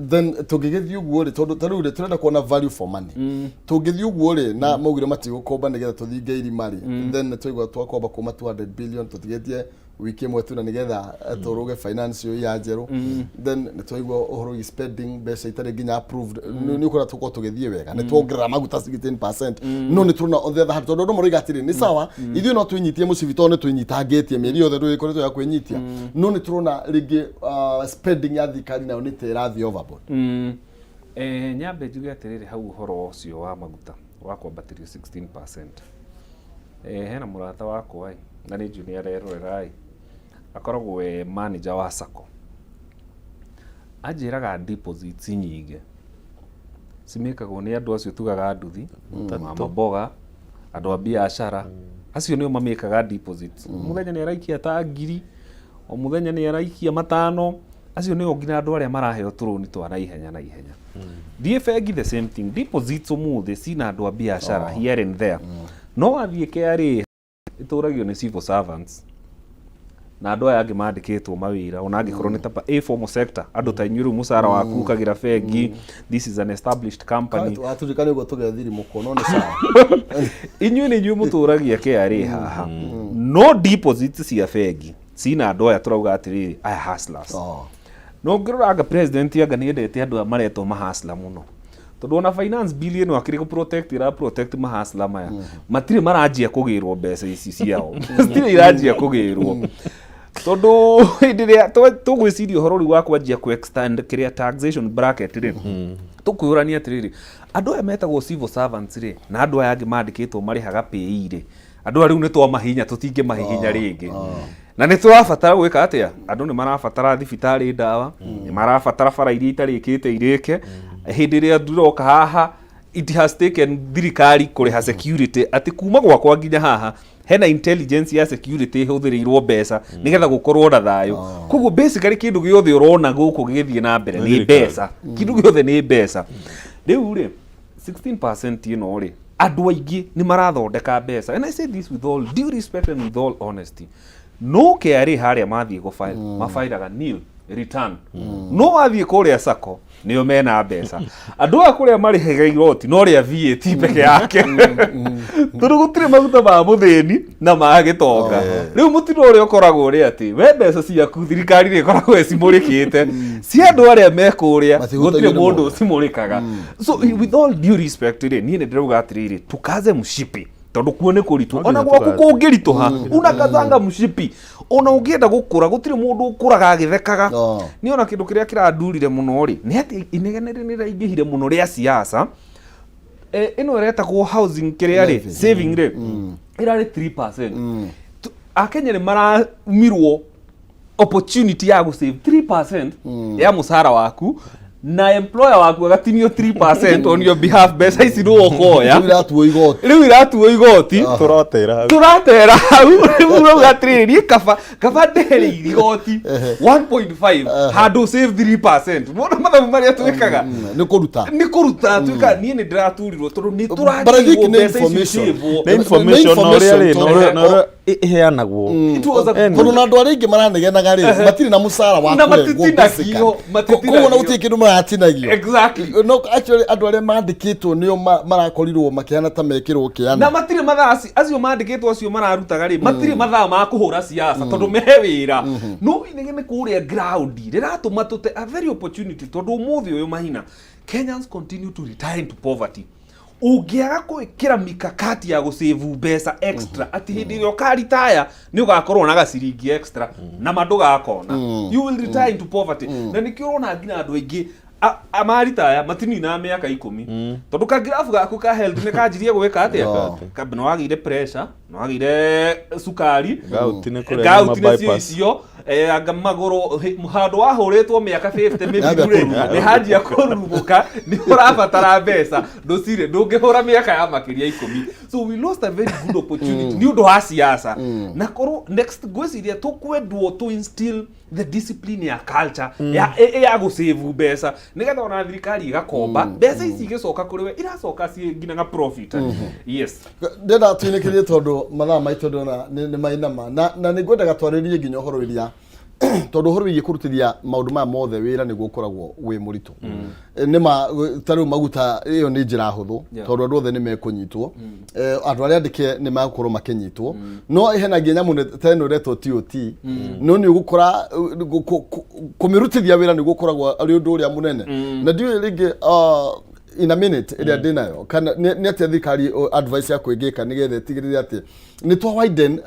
Then tũngĩgĩthiĩ ũguo rĩ, tondũ ta rĩu rĩ tũrenda kuona value for money, tũngĩthiĩ ũguo rĩ, na maugire matigũkomba nĩgetha tũthinge irima rĩ, then twaigua twakomba kuma 200 billion tũtigĩtie wiki ĩmwe tu na nĩgetha tũrũge finance ĩyo ya njerũ, then nĩ twaigua ũhoro wĩgiĩ spending mbeca itarĩ nginya approved, nĩ ũkora tũkorwo tũgĩthiĩ wega nĩ tuongerera maguta 16%, no nĩ tũrona on the other hand, tondũ andũ maroiga atĩrĩ, nĩ sawa ithuĩ no twĩnyitie mũcibi tondũ nĩ twĩnyitangĩtie mĩeri yothe tũgĩkoretwo ya kwĩnyitia, no nĩ tũrona rĩngĩ spending ya thirikari nayo nĩ ta ĩrathiĩ overboard. Nyambe njuge atĩrĩrĩ, hau ũhoro ũcio wa maguta wa kwambatĩrio 16%, hena mũrata wakwa ĩ, na nĩ njũĩ nĩ arerorera ĩ, akoragwo e manager wa sacco, anjĩraga deposits nyingĩ cimĩkagwo nĩ andũ acio tugaga nduthi, mama mboga, andũ a biacara, acio nĩo mamĩkaga deposits. Mũthenya nĩ araikia ta 1000, o mũthenya nĩ araikia 500, acio nĩo nginya andũ arĩa maraheo tũrũni twa naihenya naihenya. Thiĩ bengi, the same thing, deposits ũmũthĩ cina andũ a biacara here and there. No wathiĩ KRA, ĩtũragio nĩ civil servants na andũ aya angĩ mandĩkĩtwo mawĩra, ona angĩkorwo nĩ ta informal sector, andũ ta inyuĩ rĩu mũcara waku ũkagĩra bengi, this is an established company. Waturirikane ũguo tũgethirimũkwo, no nĩ sawa. Inyuĩ nĩ inyuĩ mũtũragia KRA haha, no deposits cia bengi cina andũ aya tũrauga atĩrĩrĩ, aya hustlers. No ũngĩrora anga president anga nĩ endete andũ aya maretwo mahustler mũno, tondũ ona finance bill ĩno akĩrĩ gũ protect ĩra protect mahustler maya, matirĩ maranjia kũgĩrwo mbeca ici ciao, citirĩ iranjia kũgĩrwo, tondũ hĩndĩ ĩrĩa tũgwĩciria ũhoro rĩu wa kwanjia kũ extend kĩrĩa taxation bracket rĩ, tũkwĩyũrania atĩrĩrĩ, andũ aya metagwo civil servants rĩ, na andũ aya angĩ mandĩkĩtwo marĩhaga PAYE rĩ, andũ aya rĩu nĩ twamahihinya, tũtingĩmahihinya rĩngĩ, na nĩ tũrabatara gwĩka atĩa? Andũ nĩ marabatara thibitarĩ, ndawa, nĩ marabatara bara iria itarĩkĩte irĩke. Hĩndĩ ĩrĩa ndĩroka haha, it has taken thirikari kũrĩha security atĩ kuma gwakwa nginya haha hena intelligence ya security ĩhũthĩrĩirwo mbeca nĩgetha gũkorwo na thayũ. Koguo basically kĩndũ gĩothe ũrona gũkũ gĩgĩthiĩ na mbere nĩ Thirikari. mbeca, kĩndũ gĩothe nĩ mbeca. Rĩu rĩ, 16% ĩno rĩ, andũ aingĩ nĩ marathondeka mbeca, and I say this with all due respect and with all honesty, no KRA harĩa mathiĩ gũ file mabairaga nil return, no wathiĩ kũrĩa sacco nĩo mena mbeca. Andũ aya kũrĩa marĩhaga igoti no rĩa VAT peke yake, tondũ gũtirĩ maguta ma mũthĩni na ma gĩtonga. Rĩu mũtino ũrĩa ũkoragwo ũrĩ atĩ we mbeca ciaku thirikari nĩ ĩkoragwo ĩcimũrĩkĩte, cia andũ arĩa me kũrĩa Matihutagio gũtirĩ nĩ mũndũ mũndũ. ũcimũrĩkaga. So with all due respect rĩ, niĩ nĩ ndĩrauga atĩrĩrĩ, tukaze mshipi tondũ kuo nĩ kũritũ. No nginya Ona gwaku tũkaze. kũngĩritũha, unakazanga mshipi. Ona ũngĩenda gũkũra, gũtirĩ mũndũ ũkũraga agĩthekaga. Niĩ ona kĩndũ kĩrĩa kĩrandurire mũno rĩ, nĩ atĩ inegene rĩ nĩ rĩraingĩhire mũno rĩa siasa. Ĩno ĩretagwo housing kĩrĩa rĩ Levy. Saving rĩ ĩrarĩ 3%. Akenya nĩ maramirwo opportunity ya gũsave 3% ya mũcara waku, na employer waku agatinio 3% on your behalf. Mbeca ici nĩwe ũkoya. Rĩu iratuo igoti. Rĩu iratuo igoti. Tũrotera hau. Tũratera hau. Rĩu ũrauga atĩrĩrĩ, niĩ kaba ndehereirie igoti 1.5 handũ save 3%. Nĩwona mathabu marĩa twĩkaga? Nĩ kũruta. Nĩ kũruta twĩkaga. Niĩ nĩ ndĩraturirwo tondũ nĩ But I think tũragĩrwo nĩ mbeca icio information. icĩvwo. Nĩ information na ũrĩa rĩ na ũrĩa ĩheanagwo. It was a Tondũ na andũ arĩa aingĩ maranegenaga rĩ, matirĩ na mũcara wa Na kũrengwo matitinagio, basically. matitinagio. Koguo ona gũtirĩ kĩndũ maratinagio. Exactly. No actually andũ arĩa mandĩkĩtwo nĩo marakorirwo makĩhana ta mekĩrwo kĩana. Na matirĩ mathaa acio mandĩkĩtwo, acio mararutaga rĩ, matirĩ mathaa ma kũhũra siasa tondũ me wĩra. No inegene kũrĩa ground rĩratũma tũte a very opportunity, tondũ ũmũthĩ ũyũ mahina Kenyans continue to retire into poverty ũngĩaga gwĩkĩra mikakati ya gũsave mbeca extra, atĩ hĩndĩ ĩrĩa ũkaritaya nĩ ũgakorwo na gaciringi extra, na ma ndũgakona, you will retire into poverty. Na nĩkĩo ũrona nginya andũ aingĩ maritaya matininaga mĩaka 10, tondũ kangirabu gaku ka health nĩ kanjirie gwĩka atĩa? Nĩ wagĩire pressure, nĩ wagĩire cukari. Gout nĩ kũrĩa nyama Gout nĩcio bypass. icio, anga magũrũ handũ wahũrĩtwo mĩaka 50 mĩthiru rĩ, kũrurumũka. nĩ hanjia kũrurumũka, nĩ ũrabatara mbeca, ndũcirĩ ndũngĩhũra mĩaka ya makĩria 10. So we lost a very good opportunity nĩ ũndũ wa siasa. Na korwo next ngwĩciria tũkwendwo to instill the discipline ya culture ya gũsave mbeca, nĩgetha ona thirikari ĩgakomba mbeca ici igĩcoka kũrĩ we, iracoka ciĩ nginya na profit, yes. Ndĩrenda twinĩkĩrie tondũ mathaa maitũ ndona nĩ mainama, na nĩ ngwendaga twarĩrie nginya ũhoro iria, tondũ ũhoro wĩgiĩ kũrutithia maũndũ maya mothe wĩra nĩguo ũkoragwo wĩ mũritũ. Nĩ ma ta rĩu maguta, ĩyo nĩ njĩra hũthũ tondũ andũ othe nĩ mekũnyitwo. Andũ arĩa andĩke nĩ megũkorwo makĩnyitwo, no hena nginya nyamũ ta ĩno ĩretwo TOT, no nĩ ũgũkora kũmĩrutithia wĩra nĩguo ũkoragwo arĩ ũndũ ũrĩa mũnene. Na ndiũĩ rĩngĩ, in a minute ĩrĩa ndĩ nayo, kana nĩ atĩa thirikari advice yaku ĩngĩka nĩgetha ĩtigĩrĩre atĩ nĩ twa widen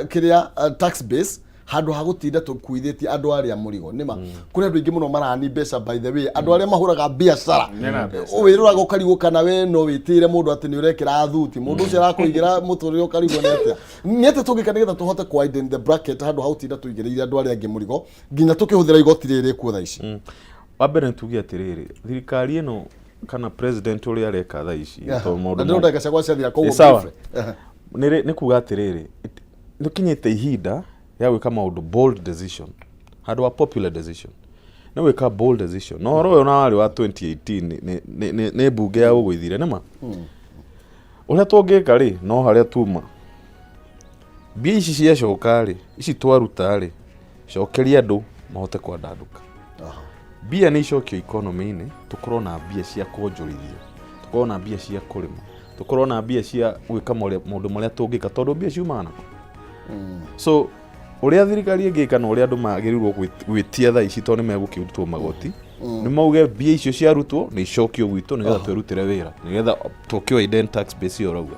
kĩrĩa tax base, handũ ha gũtinda tũkuithĩtie andũ arĩa mũrigo? Nĩma kũrĩ andũ aingĩ mũno marani mbeca. By the way, andũ arĩa mahũraga biacara, Mena mbeca. Wĩrũraga ũkarigwo kana we no wĩtĩre mũndũ atĩ nĩ ũrekĩra thuti, mũndũ ũcio arakũigĩra mũtũrĩre, ũkarigwo nĩ atĩa tũngĩka nĩgetha tũhote kũ widen the bracket handũ ha gũtinda tũigĩrĩire andũ arĩa angĩ mũrigo, nginya tũkĩhũthĩra igoti rĩrĩ kuo thaa ici. Wa mbere nĩ tuge atĩrĩrĩ, thirikari ĩno kana president ũrĩa areka thaa ici, tondũ maũndũ Na ndĩrona ndagĩka ciakwa ciathira, koguo Ĩ, sawa. Briefly. Nĩ kuga atĩrĩrĩ, nĩ kinyĩte ihinda rĩa gwĩka maũndũ bold decision handũ wa popular decision. Nĩ gwĩka bold decision, na ũhoro ũyũ na warĩ wa 2018 nĩ mbunge ya gũgũithire nĩma ũrĩa tũngĩka rĩ, no harĩa tuma mbia ici ciacoka rĩ, ici twaruta rĩ, cokeria andũ mahote kwandandũka. Mbia nĩ icokio economy-inĩ, tũkorwo na mbia cia kuonjorithia, tũkorwo na mbia cia kũrĩma, tũkorwo na mbia cia gwĩka maũndũ marĩa tũngĩka, tondũ mbia ciumaga nakũ? So ũrĩa thirikari ĩngĩka na ũrĩa andũ magĩrĩirwo gwĩtia thaa ici, tondũ nĩ megũkĩrutwo magoti, nĩ mauge mbia icio ciarutwo nĩ icokio gwitũ nĩgetha twĩrutĩre wĩra, nĩgetha tũkĩ widen tax base ĩyo ũrauga.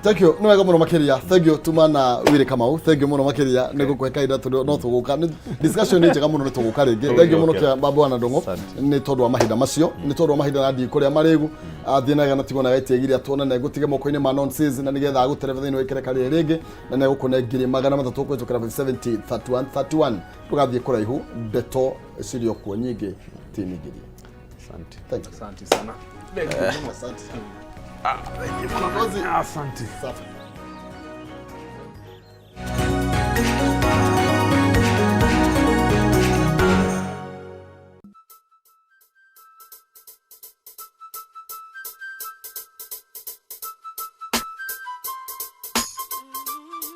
Thank you, nĩ wega mũno makĩria. Thank you tuma na Wili Kamau, thank you mũno makĩria nĩ gũkũhe kahinda, tondũ no tũgũka. Discussion nĩ njega mũno, nĩ tũgũka rĩngĩ. Thank you mũno kĩa baba na Ndũng'ũ nĩ tondũ wa mahinda macio, nĩ tondũ wa mahinda na ndikũrĩa marĩgu athiĩ na gana tigwo na gaitiagiria tuonane. Ngũtige moko-inĩ ma nonsense na nĩgetha agũterebe thĩinĩ wa ikereka rĩrĩ rĩngĩ, na nĩ egũkũne 300,000 kũhĩtũkĩra 70 31 31. Ndũgathiĩ kũraihu, ndeto cirĩ o kuo nyingĩ tiningĩrie. Asante. Thank you. Asante sana. Asante sana. Asante. Safi.